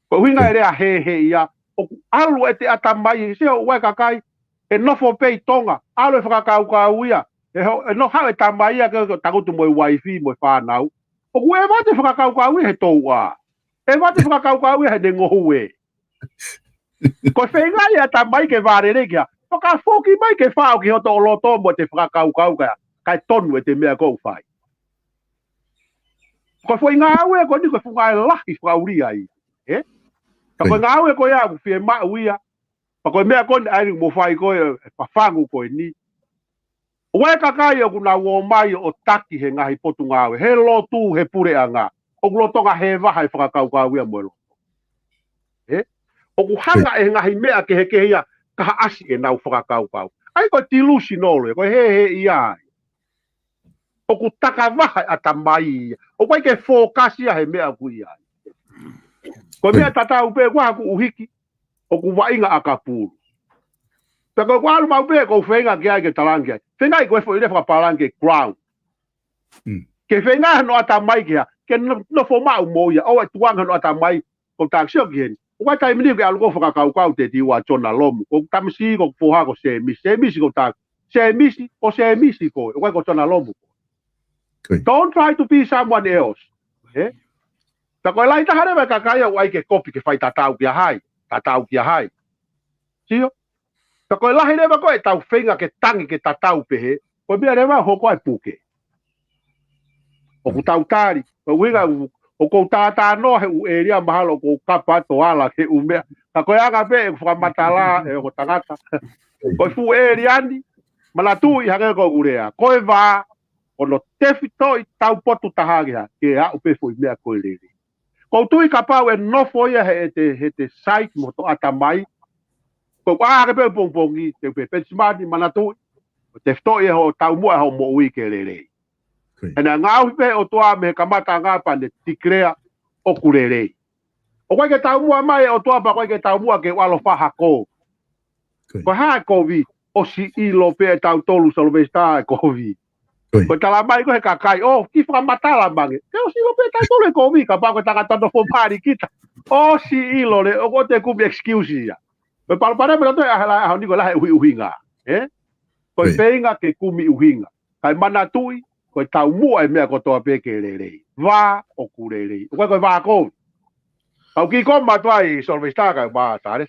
Ko e ʻuhinga e lea hehe ia, ʻoku ʻalu ʻete ʻatamai, he ʻoku ʻi ai e kakai, ʻe nofo pē ʻi Tonga, ʻalu e fakakaukau ia, ʻe ho-, ʻe nofo haʻu e tamai ia ke, ke tangutu mo e uaifi, mo e fānau. ʻOku ʻeva ʻete fakakaukau ia he touʻa. ʻEva ʻete fakakaukau ia he ne ngohue. Ko e feinga ia ʻatamai ke vālele kia. Fakafoki mai ke fao ki hoto loto mo ʻete fakakaukau ka, kae tonu ʻete meʻa ʻoku fai. Ko e foʻi ngāue ko eni ko e fuʻu ngāue lahi fakaʻulia ia. Ē? Ka ko e ngāue ko ia ʻoku fiemaʻu ia. Pea ko e meʻa ko eni ʻai mo fai ko e, e fafangu ko eni. ʻOku ʻi ai e kakai ʻoku nau ō mai ʻo taki he ngaahi potungāue. He lotu, he puleʻanga. ʻOku lolotonga he vaha e fakakaukau ia mo e loto. Ē? ʻOku hanga e ngaahi meʻa kehekehe ia, kahaʻasi ʻenau fakakaukau. ʻAi ko e delusional, ko e hehe ia ai. ʻOku takavaha e ʻatamai ia. ʻOku ʻikai ke fokasi ia he meʻa ʻoku ʻi ai. Ko e meʻa tatau pē ko ē ʻoku ʻuhiki, ʻoku vaʻinga ʻakapulu. Pea ko e ʻalu mau pē, ko e feinga ke ʻai ke talaange ai. Feinga ʻi ko e foʻi lea fakapālangi ke ground. Ke feinga hono ʻatamai ke ha, ke no-, nofo maʻu mo ia, ʻo e tuanga hono ʻatamai, ko e taksio ki heni. ʻOku ʻi ai e taimi ni ke ʻalu ko e fakakaukau te tiua Jonah Lomu, ko e tamasiʻi ko e foha ko Semisi, Semisi ko e ta-, Semisi, ko Semisi ko, ʻoku ʻikai ko Jonah Lomu. Don't try to be someone else. Ē? Pea ko e lahi taha leva e kakai ʻoku ʻai ke kopi ke fai tatau kia hai, tatau kia hai. Sio? Pea ko e lahi leva ko ē ʻetau feinga ke tangi ke tatau pehē, ko e meʻa leva hoko ai puke. ʻOku tau tali, ko e ʻuhinga ʻoku, ʻoku ou tātānoa he ʻū ʻēlia mahalo ʻoku ou kapa atu ʻo ala ke ʻū meʻa. Ka ko e anga pē ʻeku fakamatala ʻe ongo tangata. Ko e fuʻu ʻēlia ni, manatuʻi hangē ko ʻeku lea. Ko e vā, ko hono tefitoʻi taupotu taha ke ha, ke aʻu pē foʻi meʻa ko e lele. Ko u tui kapau ʻe nofo ia he ʻete, he ʻete psyche mo hoto ʻatamai. Ko u ʻā hake pē pongipongi, te u pehē Penisimani manatuʻi. Ko e tefitoʻi ʻe hoʻo taumuʻa hoʻo moʻui ke lelei. He naʻe ngaohi pē ʻOtua mei he kamataʻanga pea ne declare ʻoku lelei. ʻOku ʻikai ke taumuʻa mai ʻOtua pea ʻoku ʻikai ke taumuʻa ke u ʻalu ʻo fakahako. Ko e hā e kovi, ʻosi ʻilo pē ʻe tautolu Sylvester e kovi. Ko e tala mai ko ē he kakai, ʻo, kiʻi fakamatala mai ange. Ke ʻosi ʻilo pē ʻe tautolu e kovi, kapau ko e tangata nofo pali kita. ʻOsi ʻilo leva, ʻoku te kumi excuse ia. Ko e palopalema naʻa tau ʻai he ʻaho ni ko e lahi e ʻuhiʻuhinga. Ē? Ko e feinga ke kumi ʻuhinga. Kae manatuʻi, ko e taumuʻa e meʻa kotoa pē ke lelei. Vā ʻoku lelei. ʻOku ʻikai ko e vā kovi. Kau kiʻi koma atu ai Sylvester kae ʻumaʻā Tale.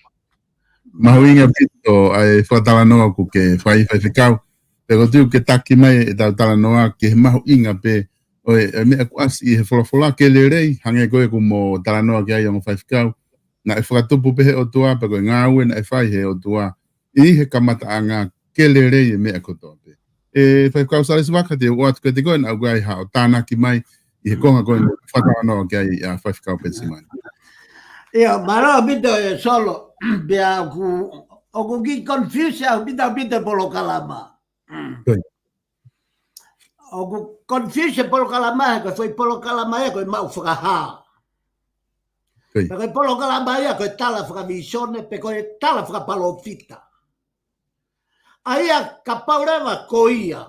Mahuʻinga ʻaupito ʻa e fakatalanoa ʻoku ke fai, Faifekau. Pea ko u tui ʻoku ke taki mai ʻetau talanoa ki he mahuʻinga pē ʻo e, ʻa e meʻa ʻoku ʻasi ʻi he folofola ke lelei, hangē ko ē ʻoku mo talanoa ki ai ongo Faifekau. Naʻe fakatupu pē he ʻOtua, pea ko e ngāue naʻe fai he ʻOtua ʻi he kamataʻanga ke lelei e meʻa kotoa pē. ʻE Faifekau Salesi Vaka, te u ʻoatu kiate koe naʻa ʻoku ʻi ai haʻo tānaki mai ʻi he konga ko eni ʻoku fakatalanoa ki ai ʻa Faifekau Penisimani. ʻIo, mālō ʻaupito ʻe Solo, pea ʻoku, ʻoku kiʻi confuse ʻaupito ʻaupito e polokalama. ʻOku confuse e polokalama he ko e foʻi polokalama ia ko e maʻu fakahā. Pea ko e polokalama ia ko e tala fakavīsone, pe ko e tala fakapalōfita. ʻA ia kapau leva ko ia,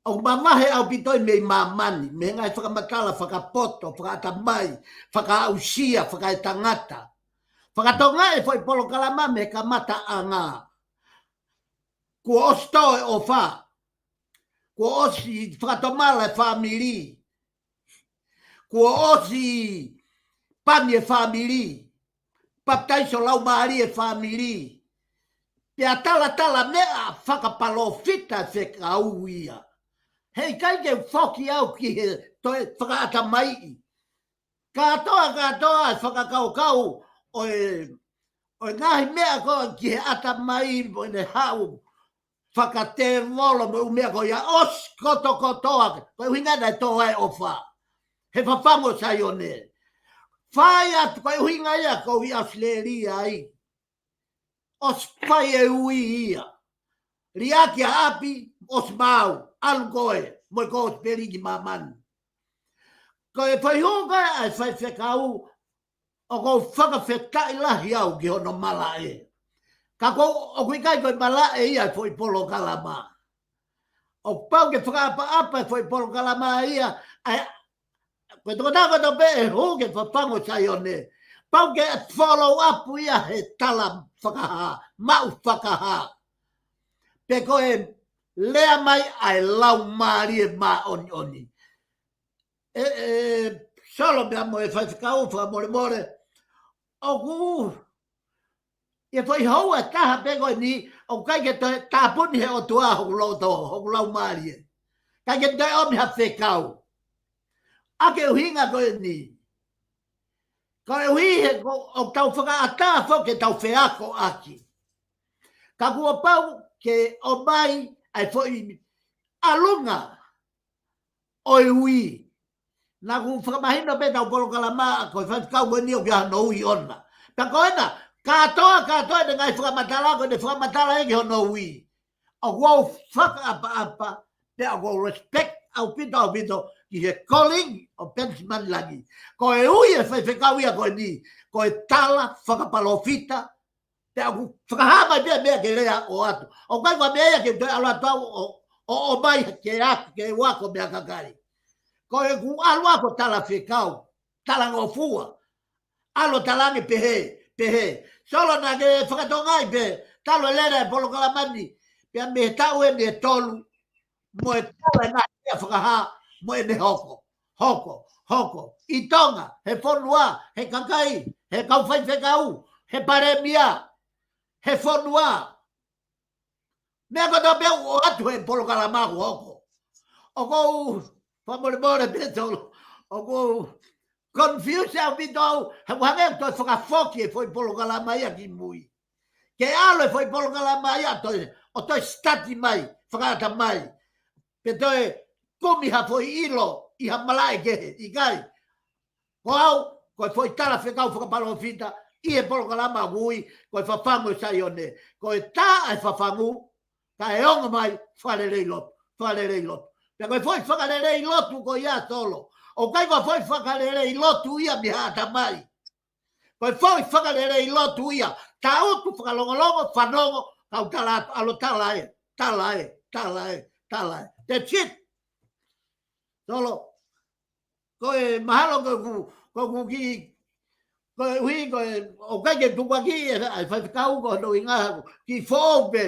ʻoku mavahe ʻaupito ia mei māmani, mei he ngaahi fakamatala fakapoto, fakaʻatamai, fakaʻausia, fakaetangata. Fakatonga e foʻi polokalama mei he kamataʻanga. Kuo ʻosi tō e ʻofa. Kuo ʻosi fakatomala e fāmili. Kuo ʻosi pani e fāmili. Papitaiso Laumālie e fāmili. Pea talatala meʻa fakapalōfita fekau ia. Heʻikai ke foki au ki he toe fakaʻatamaiʻi. Kātoa, kātoa e fakakaukau ʻo e, ʻo e ngaahi meʻa ko ē ki he ʻatamai mo ʻene haʻu fakatēvolo mo e ʻū meʻa ko ia ʻosi kotokotoa. Ko e ʻuhinga naʻe tō ai e ʻofa. He fafangu ʻo Saione. Fai atu ko e ʻuhinga ia ko u ʻi ʻAositelēlia ai. ʻOsi fai e ui ia. Liʻaki ʻa ʻapi, ʻosi maau, ʻalu koe, mo e kosipeli ki māmani. Ko e foʻi hū ko ē ʻa e faifekau, ʻoku ou fakafetaʻi lahi au ki hono malaʻe. Ka ko, ʻoku ʻikai ko e malaʻe ia e foʻi polokalama. ʻOku pau ke fakaʻapaʻapa e foʻi polokalama ia, ʻa e, ko e tokotaha kotoa pē ʻe hū ki he fafangu ʻo Saione, pau ke follow up ia he tala fakahā, maʻu fakahā. Pe ko e lea mai ʻa e Laumālie Māʻoniʻoni. ʻE, ʻe, Solo pea mo e faifekau, fakamolemole. ʻOku, ʻi he foʻi houa ʻe taha pē ko eni, ʻoku ʻikai ke toe tāpuni he ʻOtua hoku loto, hoku laumālie. ʻIkai ke toe ʻomi ha fekau. ʻA e ʻuhinga ko eni. Koeʻuhi he ko, ʻoku tau fakaʻatā foki ke tau feakoʻaki. Ka kuo pau ke ʻomai ʻa e foʻi ʻalunga ʻo e ui. Naʻa ku fakamahino pē ʻetau polokalama ko e faifekau ko eni ʻoku ʻi ai hono ui ʻona. Pea ko ena, kātoa, kātoa ʻene ngaahi fakamatala, ko ʻene fakamatala ia ki hono ui. ʻOku ou fakaʻapaʻapa, pea ʻoku ou respect ʻaupito, ʻaupito, ki he calling ʻo Penisimani Langi. Ko e ui e faifekau ia ko eni, ko e tala fakapalōfita, pea ʻoku fakahā mai pē meʻa ke lea ʻo ʻoatu. ʻOku ʻikai ko e meʻa ia ke toe ʻalu atu au ʻo, ʻo, ʻomai ke aku, ke u ako meʻa kakai. Ko ʻeku ʻalu au ko e tala fekau, talangofua. ʻAlu ʻo talaange pehē, pehē. Solo naʻa ke fakatokangaʻi pē, talu e lele e polokalama ni, pea mei he taʻu eni ʻe tolu, mo e tala e ngaahi meʻa fakahā, mo ʻene hoko, hoko, hoko. ʻI Tonga, he fonua, he kakai, he kau faifekau, he palēmia, he fonua. Meʻa kotoa pē ʻoku ʻoatu he polokalama ʻoku hoko. ʻOku ou, fakamolemole pē Solo. ʻOku ou confuse ʻaupito au, he ʻoku hangē ʻoku toe fakafoki e foʻi polokalama ia ki mui. Ke ʻalu e foʻi polokalama ia ʻo toe, ʻo toe study mai, fakaʻata mai. Pe toe kumi ha foʻi ʻilo ʻi ha malaʻe kehe, ʻikai. Ko au, ko e foʻi tala fekau fakapalōfita, ʻi he polokalama ʻoku ui, ko e fafangu ʻo Saione. Ko e tā ʻa e fafangu, kae ongo mai, fakalelei lotu, fakalelei lotu. Pea ko e foʻi fakalelei lotu ko ia Solo. ʻOku ʻikai ko e foʻi fakalelei lotu ia mei ha ʻatamai. Ko e foʻi fakalelei lotu ia, tangutu fakalongolongo, fanongo, kau tala atu, ʻalu ʻo tala ē, tala ē, tala ē, tala ē. That's it. Solo. Ko e mahalo ko ʻeku, ko ʻeku kiʻi, koeʻuhi ko e, ʻoku ʻikai ke tukuakiʻi e, ʻa e faifekau ko hono ʻuhinga ʻeku kiʻi foʻou pē,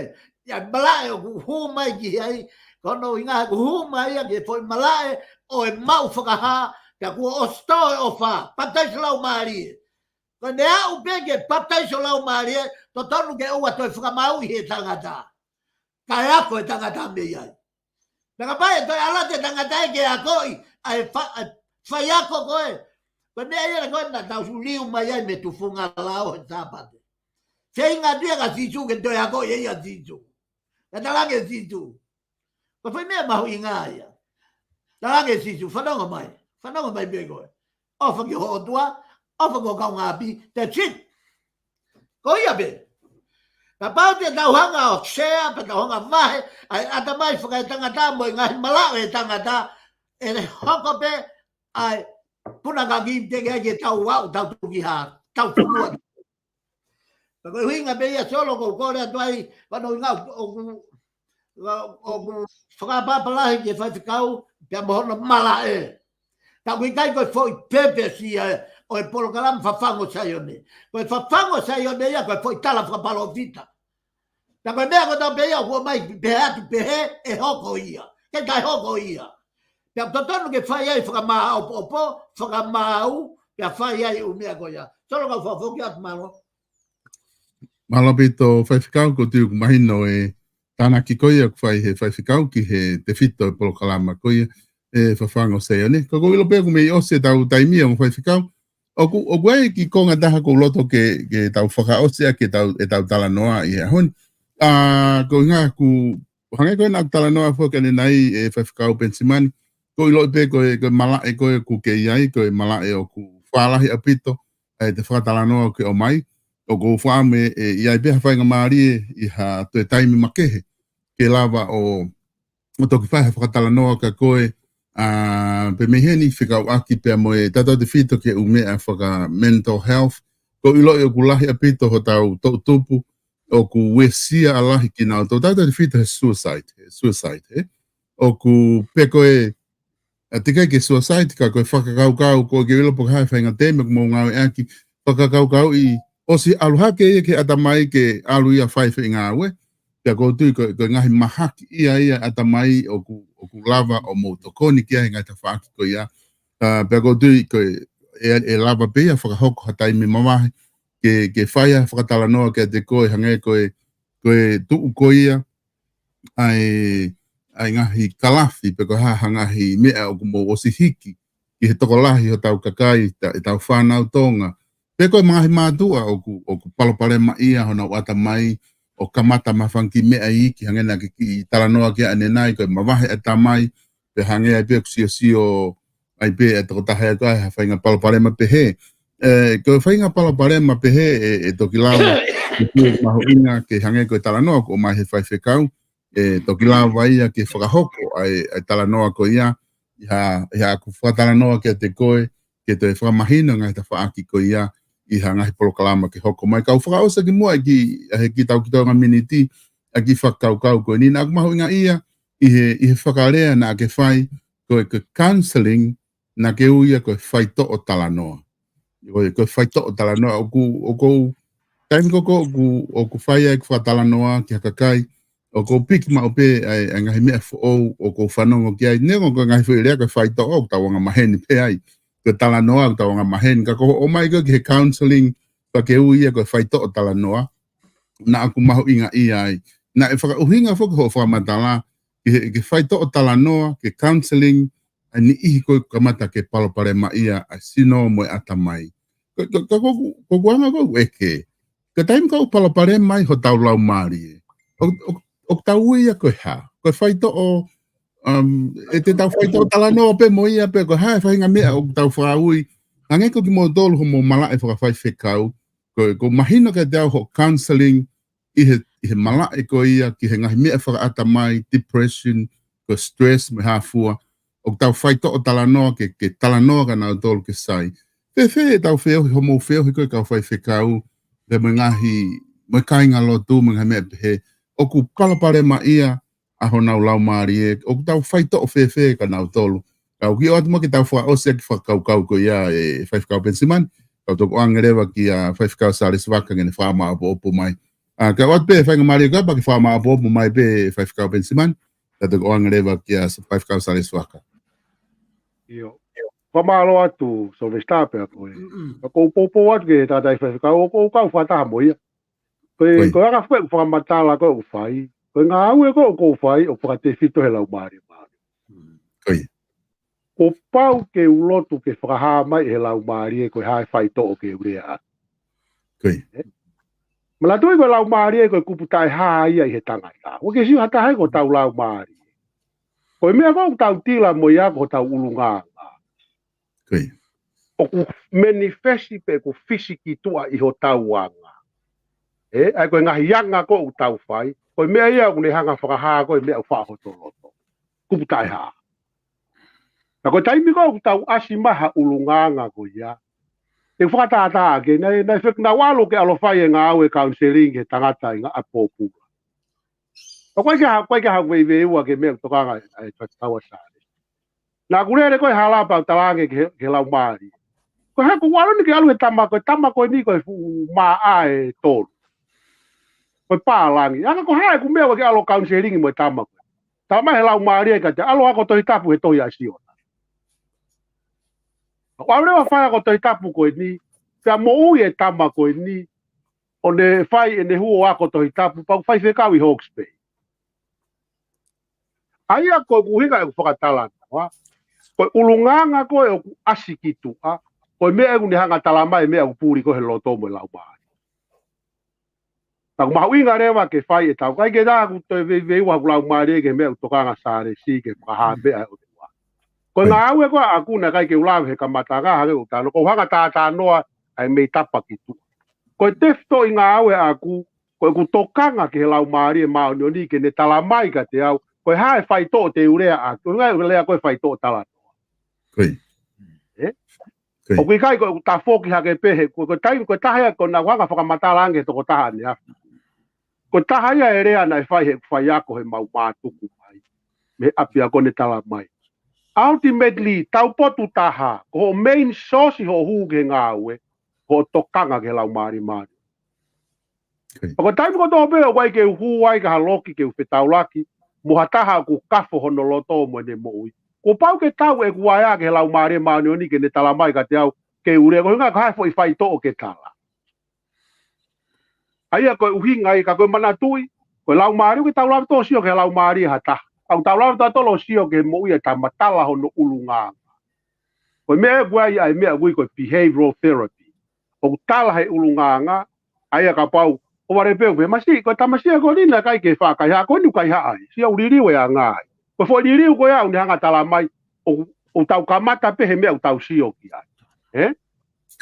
ʻa e malaʻe ʻoku hū mai ki ai, ko hono ʻuhinga ʻeku hū mai ia ki he foʻi malaʻe ʻo e maʻu fakahā, pea kuo ʻosi tō e ʻofa, papitaiso Laumālie. Ko ʻene aʻu pē ke papitaiso Laumālie, totonu ke ʻoua toe fakamāuʻi he tangata. Kae ako e tangata mei ai. Pea kapau ʻe toe ʻalu atu e tangata ia ke akoʻi, ʻa e fa-, ʻa e faiako ko ē. Ko e meʻa ia ko ē naʻa tau sio liu mai ai mei tufunga lao he Sāpate. Feinga atu ia kia Sīsū ke toe akoʻi ʻe ia ʻa Sīsū. Ka talaange ʻe Sīsū. Ko e foʻi meʻa mahuʻinga ia. Talaange ʻe Sīsū, fanongo mai. Fanongo mai pē koe. ʻOfa ki ho ʻOtua, ʻofa ki ho kaungāʻapi, that's it. Ko ia pē. Kapau te tau hanga ʻo share, pe tau hanga ʻo vahe, ʻa e ʻatamai fakaetangata mo e ngaahi malaʻe ʻo e tangata, ʻe hoko pē, ʻa e puna kaki te ke ai ke tau aʻu, tau tuki ha, tau funua. Ka ko e ʻuhinga pē ia Solo ʻoku ou kole atu ai, ko hono ʻuhinga ʻoku, ʻoku fakaʻapaʻapa lahi ki he faifekau, pea mo hono malaʻe. Ka ʻoku ʻikai ko e foʻi purpose ia ʻo e polokalama Fafangu ʻo Saione. Ko e Fafangu ʻo Saione ia ko e foʻi tala fakapalōfita. Pea ko e meʻa kotoa pē ia ʻoku ʻomai pehē atu pehē ʻe hoko ia. Ke taʻe hoko ia. Pea totonu ke fai ai fakamāʻopoʻopo, fakamaau, pea fai ai ʻū meʻa ko ia. Solo kau fakafoki atu mālō. Mālō ʻaupito faifekau, ʻoku ou tui ʻoku mahino e tānaki ko ia ʻoku fai he faifekau ki he tefito e polokalama ko ia e Fafangu ʻo Saione. Ka ʻoku ou ʻilo pē ʻoku mei ʻosi ʻetau taimi ʻa e faifekau. ʻOku, ʻoku ʻi ai e kiʻi konga ʻe taha ʻoku ou loto ke, ke tau fakaʻosi ʻaki ʻetau, ʻetau talanoa ʻi he ʻaho ni. ʻA, ko e ʻuhinga ʻoku hangē ko ē naʻa ku talanoa foki ʻanenai e faifekau Penisimani. ʻOku ou ʻiloʻi pē ko e, ko e malaʻe ko ē ʻoku ke ʻi ai, ko e malaʻe ʻoku fālahi ʻaupito, ʻa e fakatalanoa ʻoku ke ʻomai. ʻOku ou fakaʻamu ʻe, ʻe ʻi ai pē ha faingamālie ʻi ha toe taimi makehe ke lava ʻo, ʻo toki fai ha fakatalanoa kia koe, ʻa, pea mei heni fekauʻaki pea mo e tautautefito ki he ʻū meʻa faka-mental health. ʻOku ou ʻiloʻi ʻoku lahi ʻaupito hotau toʻutupu ʻoku uesia ʻa lahi kinautolu, tautautefito he suicide, he suicide, he. ʻOku pē ko e, ʻa, teʻeki ai ke suicide ka ko e fakakaukau, ko e ke ʻilo pe ko e hā e faʻahinga temi ʻoku mou ngāueʻaki, fakakaukauʻi ʻosi ʻalu hake ia ki he ʻatamai ke ʻalu ia fai e foʻi ngāue. Pea ʻoku ou tui ko, ko e ngaahi mahaki ia ia ʻatamai ʻoku, ʻoku lava ʻo mou tokoni ki ai he ngaahi tafaʻaki ko ia. ʻA, pea ʻoku ou tui ko e, ʻe, ʻe lava pē ia fakahoko ha taimi mavahe ke, ke fai ha fakatalanoa kiate koe hangē ko e, ko e tuʻu ko ia ʻa e, ʻa e ngaahi kalafi pe ko e hā ha ngaahi meʻa ʻoku mou ʻosi hiki ʻi he tokolahi hotau kakai, ta-, ʻetau fānau Tonga. Pe ko e ngaahi mātuʻa ʻoku, ʻoku palopalemaʻia honau ʻatamai ʻo kamata mo ha fanga kiʻi meʻa iiki hangē naʻa ke kiʻi talanoa ki ai ʻanenai, ko e mavahe ʻatamai, pe hangē ai pē ʻoku siosio ai pē ʻa e tokotaha ia ko e hā e faʻahinga palopalema pehē. ʻE, ko e faʻahinga palopalema pehē ʻe, ʻe toki lava, ʻe mahuʻinga ke hangē ko e talanoa ʻoku ʻomai he faifekau, ʻe toki lava ia ke fakahoko ʻa e, ʻa e talanoa ko ia, ʻi ha, ʻi haʻaku fakatalanoa kiate koe, ke toe fakamahino e ngaahi tafaʻaki ko ia, ʻi ha ngaahi polokalama ke hoko mai. Kau fakaʻosi ki muʻa ʻi he kiʻi tau ki tonga miniti, ʻa e kiʻi fakakaukau ko eni naʻa ʻoku mahuʻinga ia, ʻi he, ʻi he fakalea naʻa ke fai, ko e, ko e counselling, naʻa ke ui ia ko e faitoʻo talanoa. Ko e, ko e faitoʻo talanoa, ʻoku, ʻoku ou, taimi ko ē ʻoku, ʻoku fai ai ʻeku fakatalanoa ki ha kakai, ʻoku ou piki maʻu pē ʻa e, ʻa e ngaahi meʻa foʻou, ʻoku ou fanongo ki ai, neongo ko e ngaahi foʻi lea ko e faitoʻo, ʻoku tau anga maheni pē ai. Ko e talanoa, ʻoku tau anga maheni, ka ko hoʻo ʻomai ko ē ki he counselling, pea ke ui ia ko e faitoʻo talanoa, naʻa ʻoku mahuʻinga ia ai. Naʻe fakaʻuhinga foki hoʻo fakamatala, ki he, ki he faitoʻo talanoa, ki he counselling, ʻa e niʻihi ko ē ʻoku kamata ke palopalemaʻia ʻa e sino mo e ʻatamai. Ko, ko, ko, ko, ko, ko anga ko ē ʻoku ʻeke. Ko e taimi ko ē ʻoku palopalema ai hotau laumālie. ʻO, ʻo, ʻoku tau ui ia ko e hā. Ko e faitoʻo, um, ʻe te tau faitoʻo talanoa pē mo ia pe ko e hā e faʻahinga meʻa ʻoku tau fakaui. Hangē ko kimoutolu hoʻomou malaʻe fakafaifekau. Ko, ʻoku mahino kiate au hoʻo counselling, ʻi he, ʻi he malaʻe ko ia ki he ngaahi meʻa fakaʻatamai, depression, ko e stress mo e hā fua, ʻoku tau faitoʻo talanoa ke, ke talanoa kia nautolu ke sai. Fēfē ʻetau feohi, hoʻomou feohi ko ē kau faifekau, pea mo e ngaahi, mo e kāingalotu, mo e ngaahi meʻa pehē, ʻoku palopalemaʻia ʻa honau laumālie, ʻoku tau faitoʻo fēfē kia nautolu. Kau kiʻi ʻoatu muʻa ke tau fakaʻosi ʻaki e fakakaukau ko ia ʻe Faifekau Penisimani, kau toki ʻoange leva kia Faifekau Salesi Vaka ke ne fakamāʻopoʻopo mai. ʻA, kau ʻoatu pē faingamālie ko ia pea ke fakamāʻopoʻopo mai pē Faifekau Penisimani, kau toki ʻoange leva kia Faifekau Salesi Vaka. ʻIo. Fakamālō atu, Sylvester pea ko e. Mm-mm. Ka ʻoku ou poupou atu ki he tangataʻi faifekau, ʻoku ou kau fakataha mo ia. Ko e, Ko ia. ko e anga foki ʻeku fakamatala ko ē ʻoku fai. Ko e ngāue ko ē ʻoku ou fai, ʻoku fakatefito he laumālie Māori. Mm. Ko ia. Kuo pau ke u lotu ke fakahā mai he laumālie ko e hā e faitoʻo ke u lea atu. Ko ia. Ē? Manatuʻi ko e laumālie ko e kupu taʻehā ia ʻi he tangata. ʻOku ʻikai ke sio ha taha ia ko hotau laumālie. Ko e meʻa ko ē ʻoku tau tila mo ia ko hotau ʻulungaanga. Ko ia. ʻOku manifest pe ʻoku fisikituʻa ʻi hotau anga. Ē, ʻa ia ko e ngaahi anga ko ē ʻoku tau fai, ko e meʻa ia ʻoku ne hanga fakahā ko ē meʻa ʻoku faʻa hoto loto. Kupu taʻehā. Ka ko e taimi ko ē ʻoku tau ʻasi mai ha ʻulungaanga ko ia. Te u fakatātā ʻaki, naʻe, naʻe fek-, naʻa ku ʻalu ke ʻalu ʻo fai e ngāue counselling ki he tangata ʻi Ngaahi ʻApi Pōpula. Ka ʻoku ʻikai ke ha, ʻoku ʻikai ke ha veiveiua ki he meʻa ʻoku tokanga ai e Faifekau Sale. Naʻa ku lele ko ē hala pea u talaange ki he, ki he laumālie. Ko e hā ʻoku ou ʻalu ni ke ʻalu he tama ko ē, tama ko eni ko e fuʻu mā ʻe tolu. Ko e pālangi. Anga ko e hā ʻeku meʻa ʻoku ke ʻalu counselling mo e tama ko ē. Talamai he laumālie kiate au, ʻalu ʻo ako Tohi Tapu he tohi ʻa Siona. Ka u ʻalu leva ʻo fai e ako Tohi Tapu ko eni, pea moʻui e tama ko eni, ʻo ne fai ʻene hū ʻo ako Tohi Tapu, pea u faifekau ʻi Hawke's Bay. ʻA ia ko e ʻuhinga ʻeku fakatalanoa, ko e ʻulungaanga ko ē ʻoku ʻasi ki tuʻa, ko e meʻa ʻoku ne hanga talamai e meʻa ʻoku puli ko ē he loto mo e laumālie. Naʻa ku mahuʻinga leva ke fai e tau, ʻikai ke u toe veiveiua ʻaku laumālie ki he meʻa ʻoku tokanga Salesi ke fakahā meʻa ʻa e ʻOtua. Ko e Ko ia. ngāue ko ē ʻaʻaku naʻe ʻikai ke u lave he kamataʻanga, hangē ko e tano, ʻoku ou hanga tātānoa ʻa e mei tapa ki tuʻa. Ko e tefitoʻi ngāue ʻaʻaku, ko ʻeku tokanga ki he Laumālie Māʻoniʻoni ke ne tala mai kiate au, ko e hā e faitoʻo te u lea ʻaki, ʻuhinga e lea ko e faitoʻo talanoa. Ko ia. Ē? Ko ia. ʻOku ʻikai ko ʻeku tafoki hake pē he, ko, ko e taimi, ko e taha ia ko ʻeku hanga ʻo fakamatala ange he tokotaha ʻaneafi. Ko e taha ia e lea naʻe fai he faiako he mau mātuku mai mei he ʻapiako, ne tala mai, ultimately, taupotu taha, ko hoʻo main source hoʻo hū ki he ngāue, ko hoʻo tokanga ki he Laumālie Māʻoniʻoni. Ko ia. Pea ko e taimi kotoa pē ʻoku ʻikai ke u hū ai ki ha loki ke u fetaulaki mo ha taha ʻoku kafo hono loto mo ʻene moʻui, kuo pau ke tau ʻeku vaeua ki he Laumālie Māʻoniʻoni ke ne tala mai kiate au ke u lea, ko e ʻuhinga ko e hā e foʻi faitoʻo ke tala. ʻA ia ko e ʻuhinga ia, ka ko e manatuʻi, ko e Laumālie, ʻoku tau lava ʻo sio ki he Laumālie ha taha. Ka ʻoku tau lava ʻo sio ki he moʻui ʻa e tama, tala hono ʻulungaanga. Ko e meʻa ʻoku ʻi ai ʻa e meʻa ʻoku ui ko e behavioral therapy. ʻOku tala he ʻulungaanga, ʻa ia kapau ʻoku vale pē ʻoku pehē, masiʻi, ko e tamasiʻi ko eni naʻe ʻikai ke faʻa kaihaʻa, ko eni ʻoku kaihaʻa ai, sio, ʻoku liliu e anga ai. Ko e foʻi liliu ko ia ʻoku ne hanga ʻo tala mai, ʻoku, ʻoku tau kamata pē he meʻa ʻoku tau sio ki ai. Ē?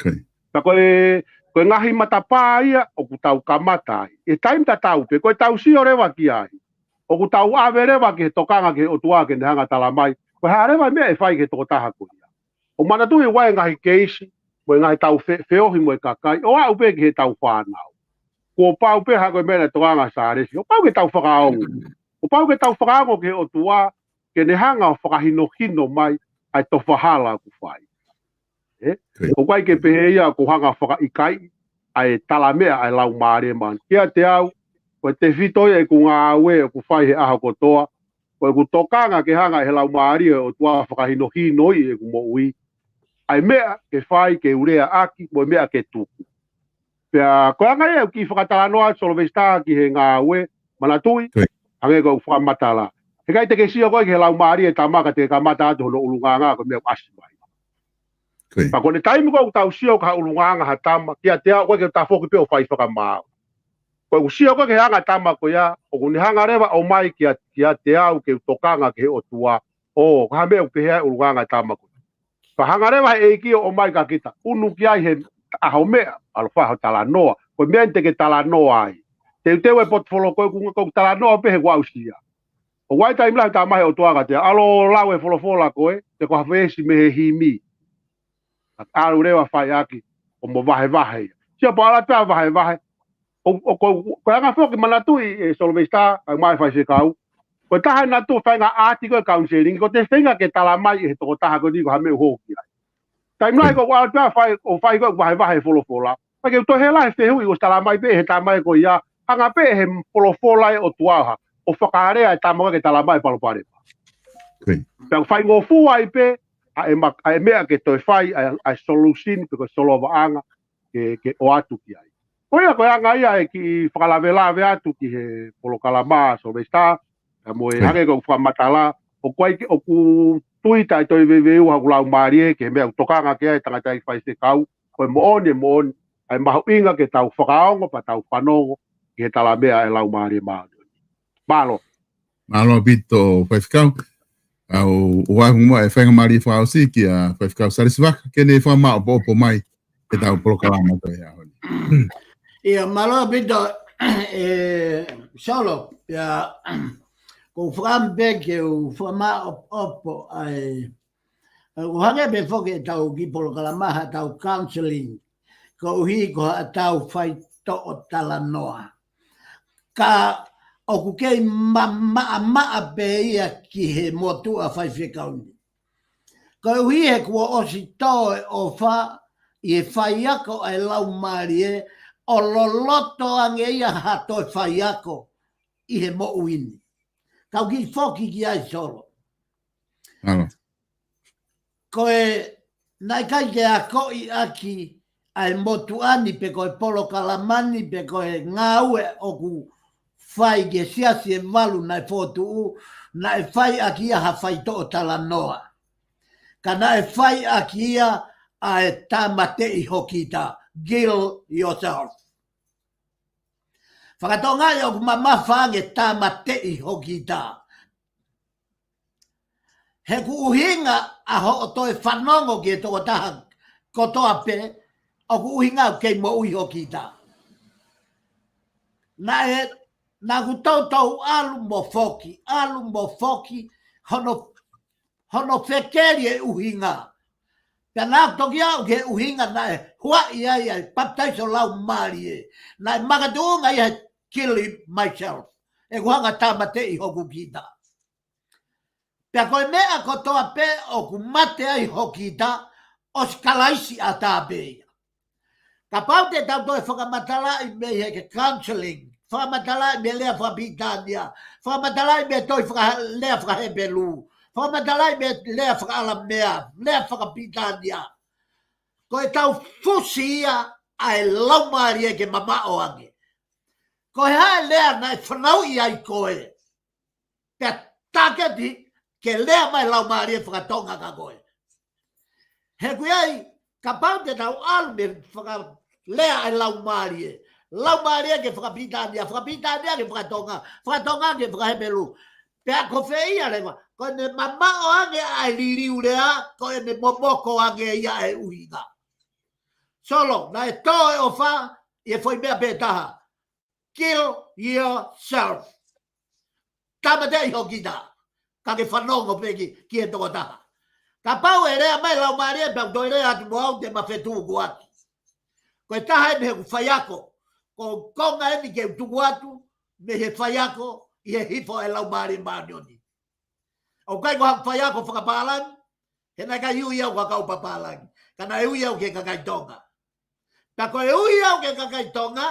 Ko ia. Pea ko e, ko e ngaahi matapā ia ʻoku tau kamata ai. ʻI he taimi tatau pē, ko ʻetau sio leva ki ai, ʻoku tau ʻave leva ki he tokanga ki he ʻOtua ke ne hanga ʻo tala mai, ko e hā leva e meʻa ʻe fai ki he tokotaha ko ia. ʻOku manatuʻi ʻoku ʻi ai e ngaahi keisi mo e ngaahi tau fe-, feohi mo e kakai, ʻo aʻu pē ki heʻetau fānau. Kuo pau pē, hangē ko e meʻa naʻe tokanga ʻa Sālesi, ʻoku pau ke tau fakaongo. ʻOku pau ke tau fakaongo ki he ʻOtua ke ne hanga ʻo fakahinohino mai ʻa e tofa hala ʻoku fai. Ē? Ko ia. ʻOku ʻikai ke pehē ia ʻoku ou hanga ʻo fakaʻikaiʻi ʻa e talameʻa ʻa e Laumālie Māʻoniʻoni. Kiate au, ko e tefito ia ʻeku ngāue ʻoku fai he ʻaho kotoa, ko ʻeku tokanga ke hanga ʻe he Laumālie ʻo e ʻOtua ʻo fakahinohinoʻi ʻeku moʻui ʻa e meʻa ke fai, ke u lea ʻaki, mo e meʻa ke tuku. Pea ko e anga ia ʻeku kiʻi fakatalanoa, Solovesitā, ki he ngāue, manatuʻi, Ko ia. hangē ko ʻeku fakamatala, he ʻikai te ke sio koe ki he Laumālie ʻo e tama ka te ke kamata atu hono ʻulungaanga, ko e meʻa ʻoku ʻasi mai. Ko ia. Pea ko e taimi ko ē ʻoku tau sio ki ha ʻulungaanga ha tama, kiate au, ʻoku ʻikai ke u tafoki pē ʻo fai fakamaau. Ko ʻeku sio ko ē ki he anga e tama ko ia, ʻoku ne hanga leva ʻo ʻomai kia, kiate au ke u tokanga ki he ʻOtua, ʻo, ko e hā e meʻa ʻoku pehē ai e ʻulungaanga e tama ko ia. Pea hanga leva he ʻEiki ʻo ʻomai kia kita, ʻunu ki ai he ʻaho meʻa, ʻalu ʻo fai ho talanoa. Ko e meʻa eni te ke talanoa ai. Teuteu e potu folofola ko ē, ʻoku, ʻoku talanoa pē he kuo aʻusia. ʻOku ʻi ai e taimi lahi ʻoku tala mai he ʻOtua kiate au, ʻalu ʻo lau e folofola ko ē, pe ko ha veesi mei he himi. Ka ʻalu leva ʻo fai ʻaki, ʻo mo vahevahe ia. Sio, pea ʻalu atu pē ʻo vahevahe. ʻO, ʻo, ko, ko e anga foki, manatuʻi, ē, Solovesitā, kae ʻumaʻā e faifekau, ko e taha e ngaahi faʻahinga ʻaati ko ē e counseling, ko e feinga ke tala mai ʻe he tokotaha ko eni ko e hā e meʻa ʻoku hoko ki ai. Taimi lahi ko ē ʻoku ʻalu atu pē ʻo fai, ʻo fai ko ē ʻo vahevahe e folofola, ʻikai ke u toe hela he fehuʻi ʻoku tala mai pē ʻe he tama ko ia, hanga pē ʻe he folofola ʻa e ʻOtua ʻo hā, ʻo fakalea e tama ko ē ke tala mai e palopalema. Ko ia. Pea ʻoku faingofua ai pē ʻa e ma-, ʻa e meʻa ke toe fai, ʻa e, ʻa e solution pe ko e solovaʻanga ke, ke ʻoatu ki ai. Ko ia, ko e anga ia e kiʻi fakalavelave atu ki he polokalama, Solovesitā, pea mo e, ko ia, hangē ko ʻeku fakamatala, ʻoku ʻikai ke, ʻoku tuita e toe veiveiua hoku laumālie ki he meʻa ʻoku tokanga ki ai e tangataʻeiki faifekau, ko e moʻoni, e moʻoni, ʻa e mahuʻinga ke tau fakaongo pea tau fanongo ki he talameʻa ʻa e Laumālie Māʻoniʻoni. Mālō. Mālō ʻaupito, faifekau. ʻOku ou ʻoatu muʻa e faingamālie fakaʻosi kia faifekau Sālesi Vaka ke ne fakamaʻopoʻopo mai ʻetau polokalama ʻo e ʻaho ni. ʻIa, mālō ʻaupito, ē, Solo, ʻia, ʻoku ou fakaʻamu pē ke u fakamaʻopoʻopo ai. ʻOku hangē pē foki ʻetau kiʻi polokalama haʻatau counseling, koeʻuhi ko haʻatau faitoʻo talanoa. Ka ʻoku kei ma-, maʻamaʻa pē ia ki he motuʻa faifekau ni. Koeʻuhi he kuo ʻosi tō e ʻofa ʻi he faiako ʻa e Laumālie, ʻo loloto ange ia ha toe faiako ʻi he moʻui ni. Kau kiʻi foki ki ai, Solo. Mālō. Ko e, naʻe ʻikai ke akoʻi ʻaki ʻa e motuʻa ni pe ko e polokalama ni pe ko e ngāue ʻoku fai ki he Siasi ʻe Valu naʻe fokotuʻu, naʻe fai ʻaki ia ha faitoʻo talanoa. Ka naʻe fai ʻaki ia ʻa e tāmateʻi hoki ʻita, kill yourself. Fakatokangaʻi ʻoku mamafa ange tāmateʻi hoki ʻita. He ko e ʻuhinga ʻa hoʻo toe fanongo ki he tokotaha kotoa pē, ʻoku ʻuhinga ʻoku kei moʻui hoki ʻita. Naʻe, naʻa ku toutou ʻalu mo foki, ʻalu mo foki, hono, hono fekeli e ʻuhinga. Pea naʻa ku toki aʻu ki he ʻuhinga naʻe huaʻi ai ʻa e papitaiso Laumālie. Naʻe makatuʻunga ia he kill myself. ʻE ku hanga tāmateʻi hoku kita. Pea ko e meʻa kotoa pē ʻoku mate ai ho kita, ʻosi Kalaisi ʻatā pē ia. Kapau te tau toe fakamatalaʻi mei he ke counseling, fakamatalaʻi mei he lea fakapilitānia, fakamatalaʻi mei he tohi faka-, lea fakaHepelū, fakamatalaʻi mei he lea fakaʻalamea, lea fakapilitānia. Ko e tau fusi ia ʻa e Laumālie ke mamaʻo ange. Ko e hā e lea naʻe fanauʻi ai koe? Pea taketi ke lea mai Laumālie fakatonga kia koe. He ʻoku ʻi ai, kapau te tau ʻalu mei he fakalea ʻa e Laumālie. Laumālie ke fakapilitānia, fakapilitānia ke fakatonga, fakatonga ke fakaHepelū. Pea ko fē ia leva, ko ʻene mamaʻo ange ʻa e liliu lea, ko ʻene momoko ange ia ʻa e ʻuhinga. Solo, naʻe tō e ʻofa ʻi he foʻi meʻa pē taha. Kill yourself. Tāmateʻi ho kita. Ka ke fanongo pē ki, ki he tokotaha. Kapau ʻe lea mai Laumālie pea u toe lea atu mo au te ma fetukuaki. Ko e taha eni he ʻoku faiako. Ko e konga eni ke u tuku atu, mei he faiako, ʻi he hifo ʻa e Laumālie Māʻoniʻoni. ʻOku ʻikai ko haʻaku faiako fakapālangi, he naʻe ʻikai ui au ki he kau papālangi. Ka naʻe ui au ki he kakai Tonga. Pea ko e ui au ki he kakai Tonga,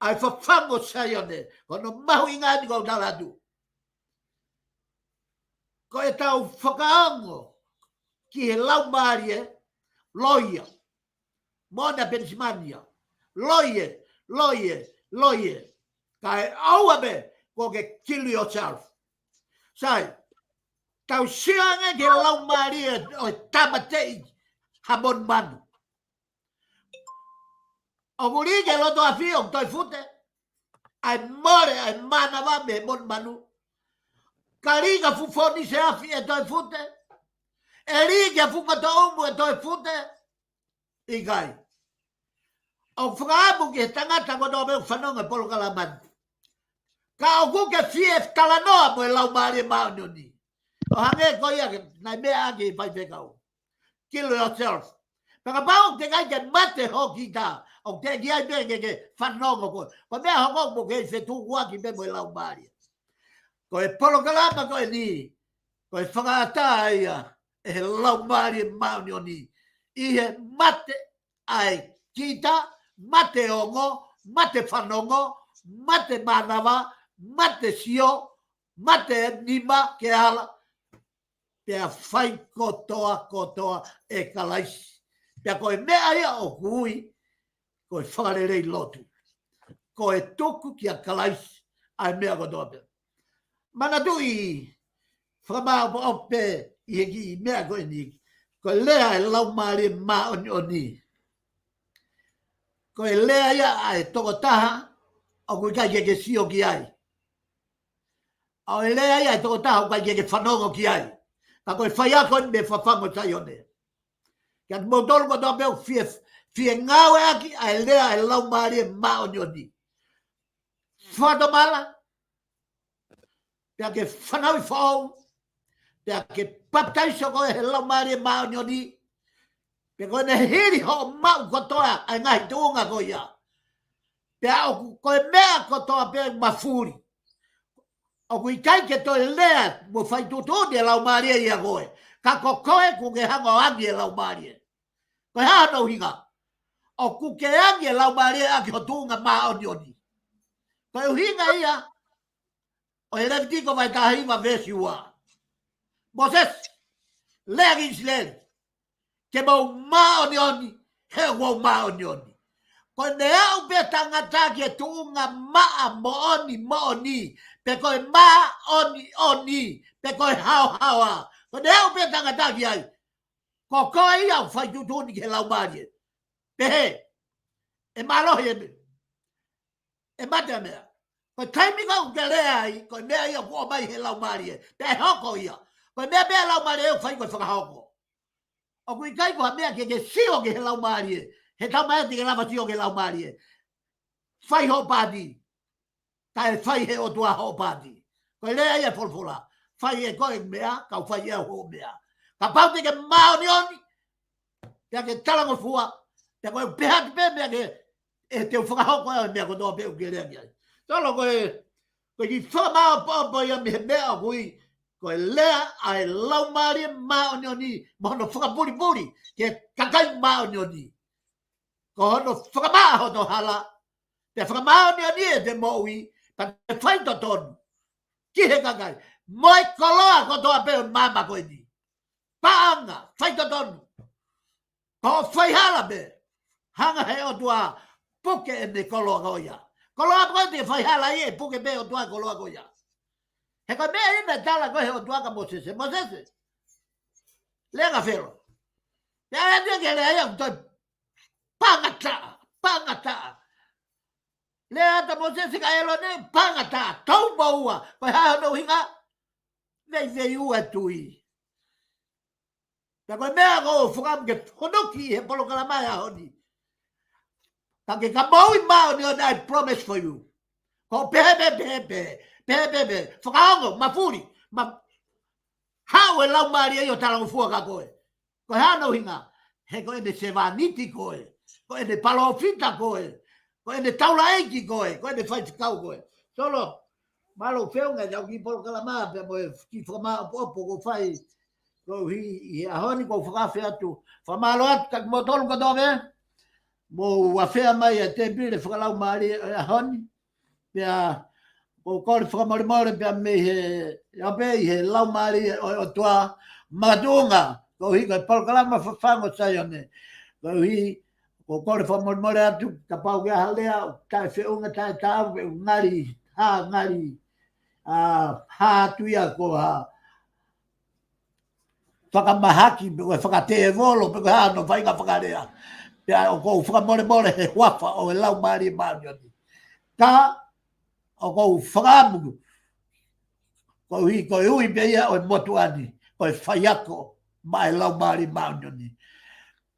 ʻa e fafangu ʻo Saione, ko hono mahuʻinga eni ʻoku ou tala atu. Ko e tau fakaongo ki he Laumālie, loia. Mona Penisimania. Loie, loie, loie. Kae ʻoua pē, ko ke kill yourself. Sai, tau sio ange ki he Laumālie ʻo e tāmateʻi ha monumanu. ʻOku lī ki he loto afi ʻoku toe fute. ʻA e mole, ʻa e mānava mei he monumanu. Ka lī ki ha fuʻu fōnise afi ʻe toe fute. ʻE lī ki ha fuʻu ngotoʻumu ʻe toe fute. ʻIkai. ʻOku fakaʻamu ki he tangata kotoa pē ʻoku fanongo he polokalama ni. Ka ʻoku ke fie talanoa mo e Laumālie Māʻoniʻoni. ʻO hangē ko ia ke, naʻe meʻa ʻaki e faifekau. Kill yourself. Pea kapau te ʻikai ke mate ho kita, ʻoku teʻeki ai pē ke ke fanongo koe. Ko e meʻa hoko mo ke fetukuaki pē mo e Laumālie. Ko e polokalama ko eni, ko e fakaʻatā ia ʻe he Laumālie Māʻoniʻoni ʻi he mate ʻa e kita, mate ongo, mate fanongo, mate mānava, mate sio, mate nima ke ala, pea fai kotoa kotoa ʻe Kalaisi. Pea ko e meʻa ia ʻoku ui, ko e fakalelei lotu. Ko e tuku kia Kalaisi ʻa e meʻa kotoa pē. Manatuʻi, fakamāʻopoʻopo pē ʻi he kiʻi meʻa ko eni. Ko e lea ʻa e Laumālie Māʻoniʻoni. Ko e lea ia ʻa e tokotaha ʻoku ʻikai ke ke sio ki ai. ʻA e lea ia ʻa e tokotaha ʻoku ʻikai ke ke fanongo ki ai. Ka ko e faiako eni mei he fafangu ʻo Saione. Kia kimoutolu kotoa pē ʻoku fie, fie ngāueʻaki ʻa e lea ʻa e Laumālie Māʻoniʻoni. Fakatomala, pea ke fanauʻi foʻou, pea ke papitaiso koe he Laumālie Māʻoniʻoni, pea ko ʻene hili hoʻo maʻu kotoa ʻa e ngaahi tuʻunga ko ia. Pea ʻoku, ko e meʻa kotoa pē mafuli. ʻOku ʻikai ke toe lea mo fai tuʻutuʻuni e Laumālie ia koe. Ka ko koe ʻoku ke hanga ʻo angi e Laumālie. Ko e hā hono ʻuhinga? ʻOku ke angi e Laumālie ʻaki ho tuʻunga māʻoniʻoni. Ko e ʻuhinga ia ʻo e Levitiko vahe taha hiva veesi ua. Mōsese, lea ki ʻIsileli, ke mou māʻoniʻoni, he ʻoku ou māʻoniʻoni. Ko ʻene aʻu pē tangata ki he tuʻunga maʻa moʻoni moʻoni, pe ko e māʻoniʻoni, pe ko e haohaoa. Ko ʻene aʻu pē tangata ki ai, ko koe ia ʻoku fai tuʻutuʻuni ki he Laumālie. Pehē, ʻe mālohi e meʻa, ʻe mate e meʻa. Ko e taimi ko ē ʻoku ke lea ai, ko e meʻa ia ʻoku ʻomai he Laumālie. Pea ʻe hoko ia. Ko e meʻa pē ʻa e Laumālie ʻoku fai ko e fakahoko. ʻOku ʻikai ko ha meʻa ke ke sio ki he Laumālie. He tau mai ʻa e te ke lava sio ki he Laumālie. Fai hoʻo paati. kae fai he ʻOtua hoʻo paati. Ko e lea ia ʻa e folofola. Fai ʻe koe e meʻa, kau fai ʻe au hoʻo meʻa. Kapau te ke māʻoniʻoni, pea ke talangofua, pea ko e pehē atu pē meʻa ke, ʻe te u fakahoko ʻa e meʻa kotoa pē ʻoku ke lea ki ai. Solo ko e, ko e kiʻi fakamāʻopoʻopo ia mei he meʻa ʻoku ui, ko e lea ʻa e Laumālie Māʻoniʻoni, mo hono fakapulipuli, ki he kakai māʻoniʻoni. Ko hono fakamaʻa hoto hala, pea fakamāʻoniʻoni ʻete moʻui, pea te faitotonu ki he kakai. Mo e koloa kotoa pē ʻo māmani ko eni. Paʻanga, faitotonu. Ko e faihala pē. Hanga he ʻOtua, puke ʻene koloa ko ia. Koloa pē ko e faihala ia, puke pē ʻOtua koloa ko ia. He ko e meʻa ia naʻe tala ko ē he ʻOtua kia Mōsese. Mōsese. Lea kia Felo. Pea ʻai atu ia ke lea ia, ʻoku toe pangataʻa, pangataʻa. Lea atu ʻa Mōsese kia ʻĒlone, pangataʻa, tau moua, ko e hā hono ʻuhinga, veiveiua e tui. Pea ko e meʻa ʻoku ou fakaʻamu ke honoki he polokalama ʻo e ʻaho ni. Ka ke ka moʻui māʻoniʻoni, I promise for you. Ko e pehē pē, pehē pē, pehē pē, pehē. Fakaongo, mafuli, ma-, haʻu e Laumālie ʻo talangofua kia koe. Ko e hā hono ʻuhinga, he ko ʻene sevāniti koe, ko ʻene palōfita koe, ko ʻene taulaʻeiki koe, ko ʻene faifekau koe. Solo, mālō feʻunga ʻetau kiʻi polokalama pea mo e kiʻi fakamāʻopoʻopo kuo fai, koeʻuhi ʻi he ʻaho ni ʻoku ou fakaafe atu. Fakamālō atu kia kimoutolu kotoa pē, mou afea mai ʻa e tēpile fakalaumālie ʻo e ʻaho ni. Pea, ʻoku ou kole fakamolemole pea mei he, ʻa pē ʻi he Laumālie ʻo e ʻOtua makatuʻunga, koeʻuhi ko e polokalama Fafangu ʻo Saione. Koeʻuhi, ʻoku ou kole fakamolemole atu, kapau ʻoku ʻi ai ha lea ʻoku taʻefeʻunga, taʻetaau, pe ʻoku ngali, hā ngali, ʻa, hā atu ia ko ha fakamahaki, pe ko e fakatēvolo, pe ko e hā hono faʻahinga fakalea. Pea ʻoku ou fakamolemole he huafa ʻo e Laumālie Māʻoniʻoni. Ka ʻoku ou fakaʻamu, koeʻuhi, ko e ui pē ia ʻo e motuʻa ni, ko e faiako maʻa e Laumālie Māʻoniʻoni.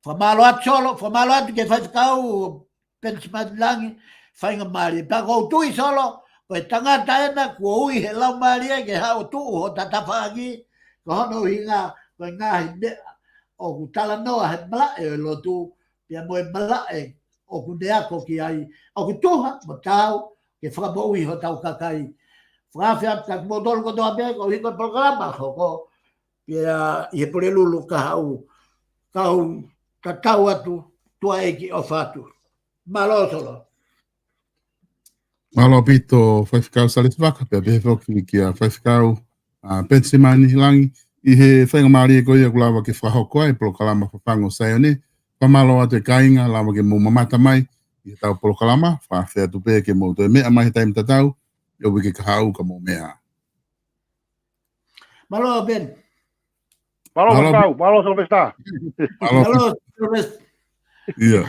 Fakamālō atu Solo, fakamālō atu ki he faifekau, Penisimani Langi, faingamālie. Pea ʻoku ou tui Solo, ko e tangata ena kuo ui he Laumālie ke haʻu ʻo tuʻu hota tafaʻaki, ko hono ʻuhinga, ko e ngaahi meʻa ʻoku talanoa he malaʻe ʻo e lotu, pea mo e malaʻe ʻoku ne ako ki ai, ʻoku tuha mo taau ke fakamoʻui hotau kakai. Fakaafe atu kia kimoutolu kotoa pē, koeʻuhi ko e polokalama hoko, pea ʻi he Pulelulu ka haʻu, kau tatau atu, tuʻa ʻeiki ʻofa atu. Mālō Solo. Mālō ʻaupito Faifekau Salesi Vaka, pea pehē foki kia Faifekau, ʻa, Penisimani Langi, ʻi he faingamālie ko ia kuo lava ke fakahoko ai e polokalama Fafangu ʻo Saione. Fakamālō atu e kāinga, lava ke mou mamata mai ʻi heʻetau polokalama, fakaafe atu pē ke mou toe meʻa mai he taimi tatau, ʻi he uike kahaʻu ka mou meʻa. Mālō Ben. Mālō Mālō. Faifekau, mālō Sylvester. Mālō. Mālō Sylvester. Ia.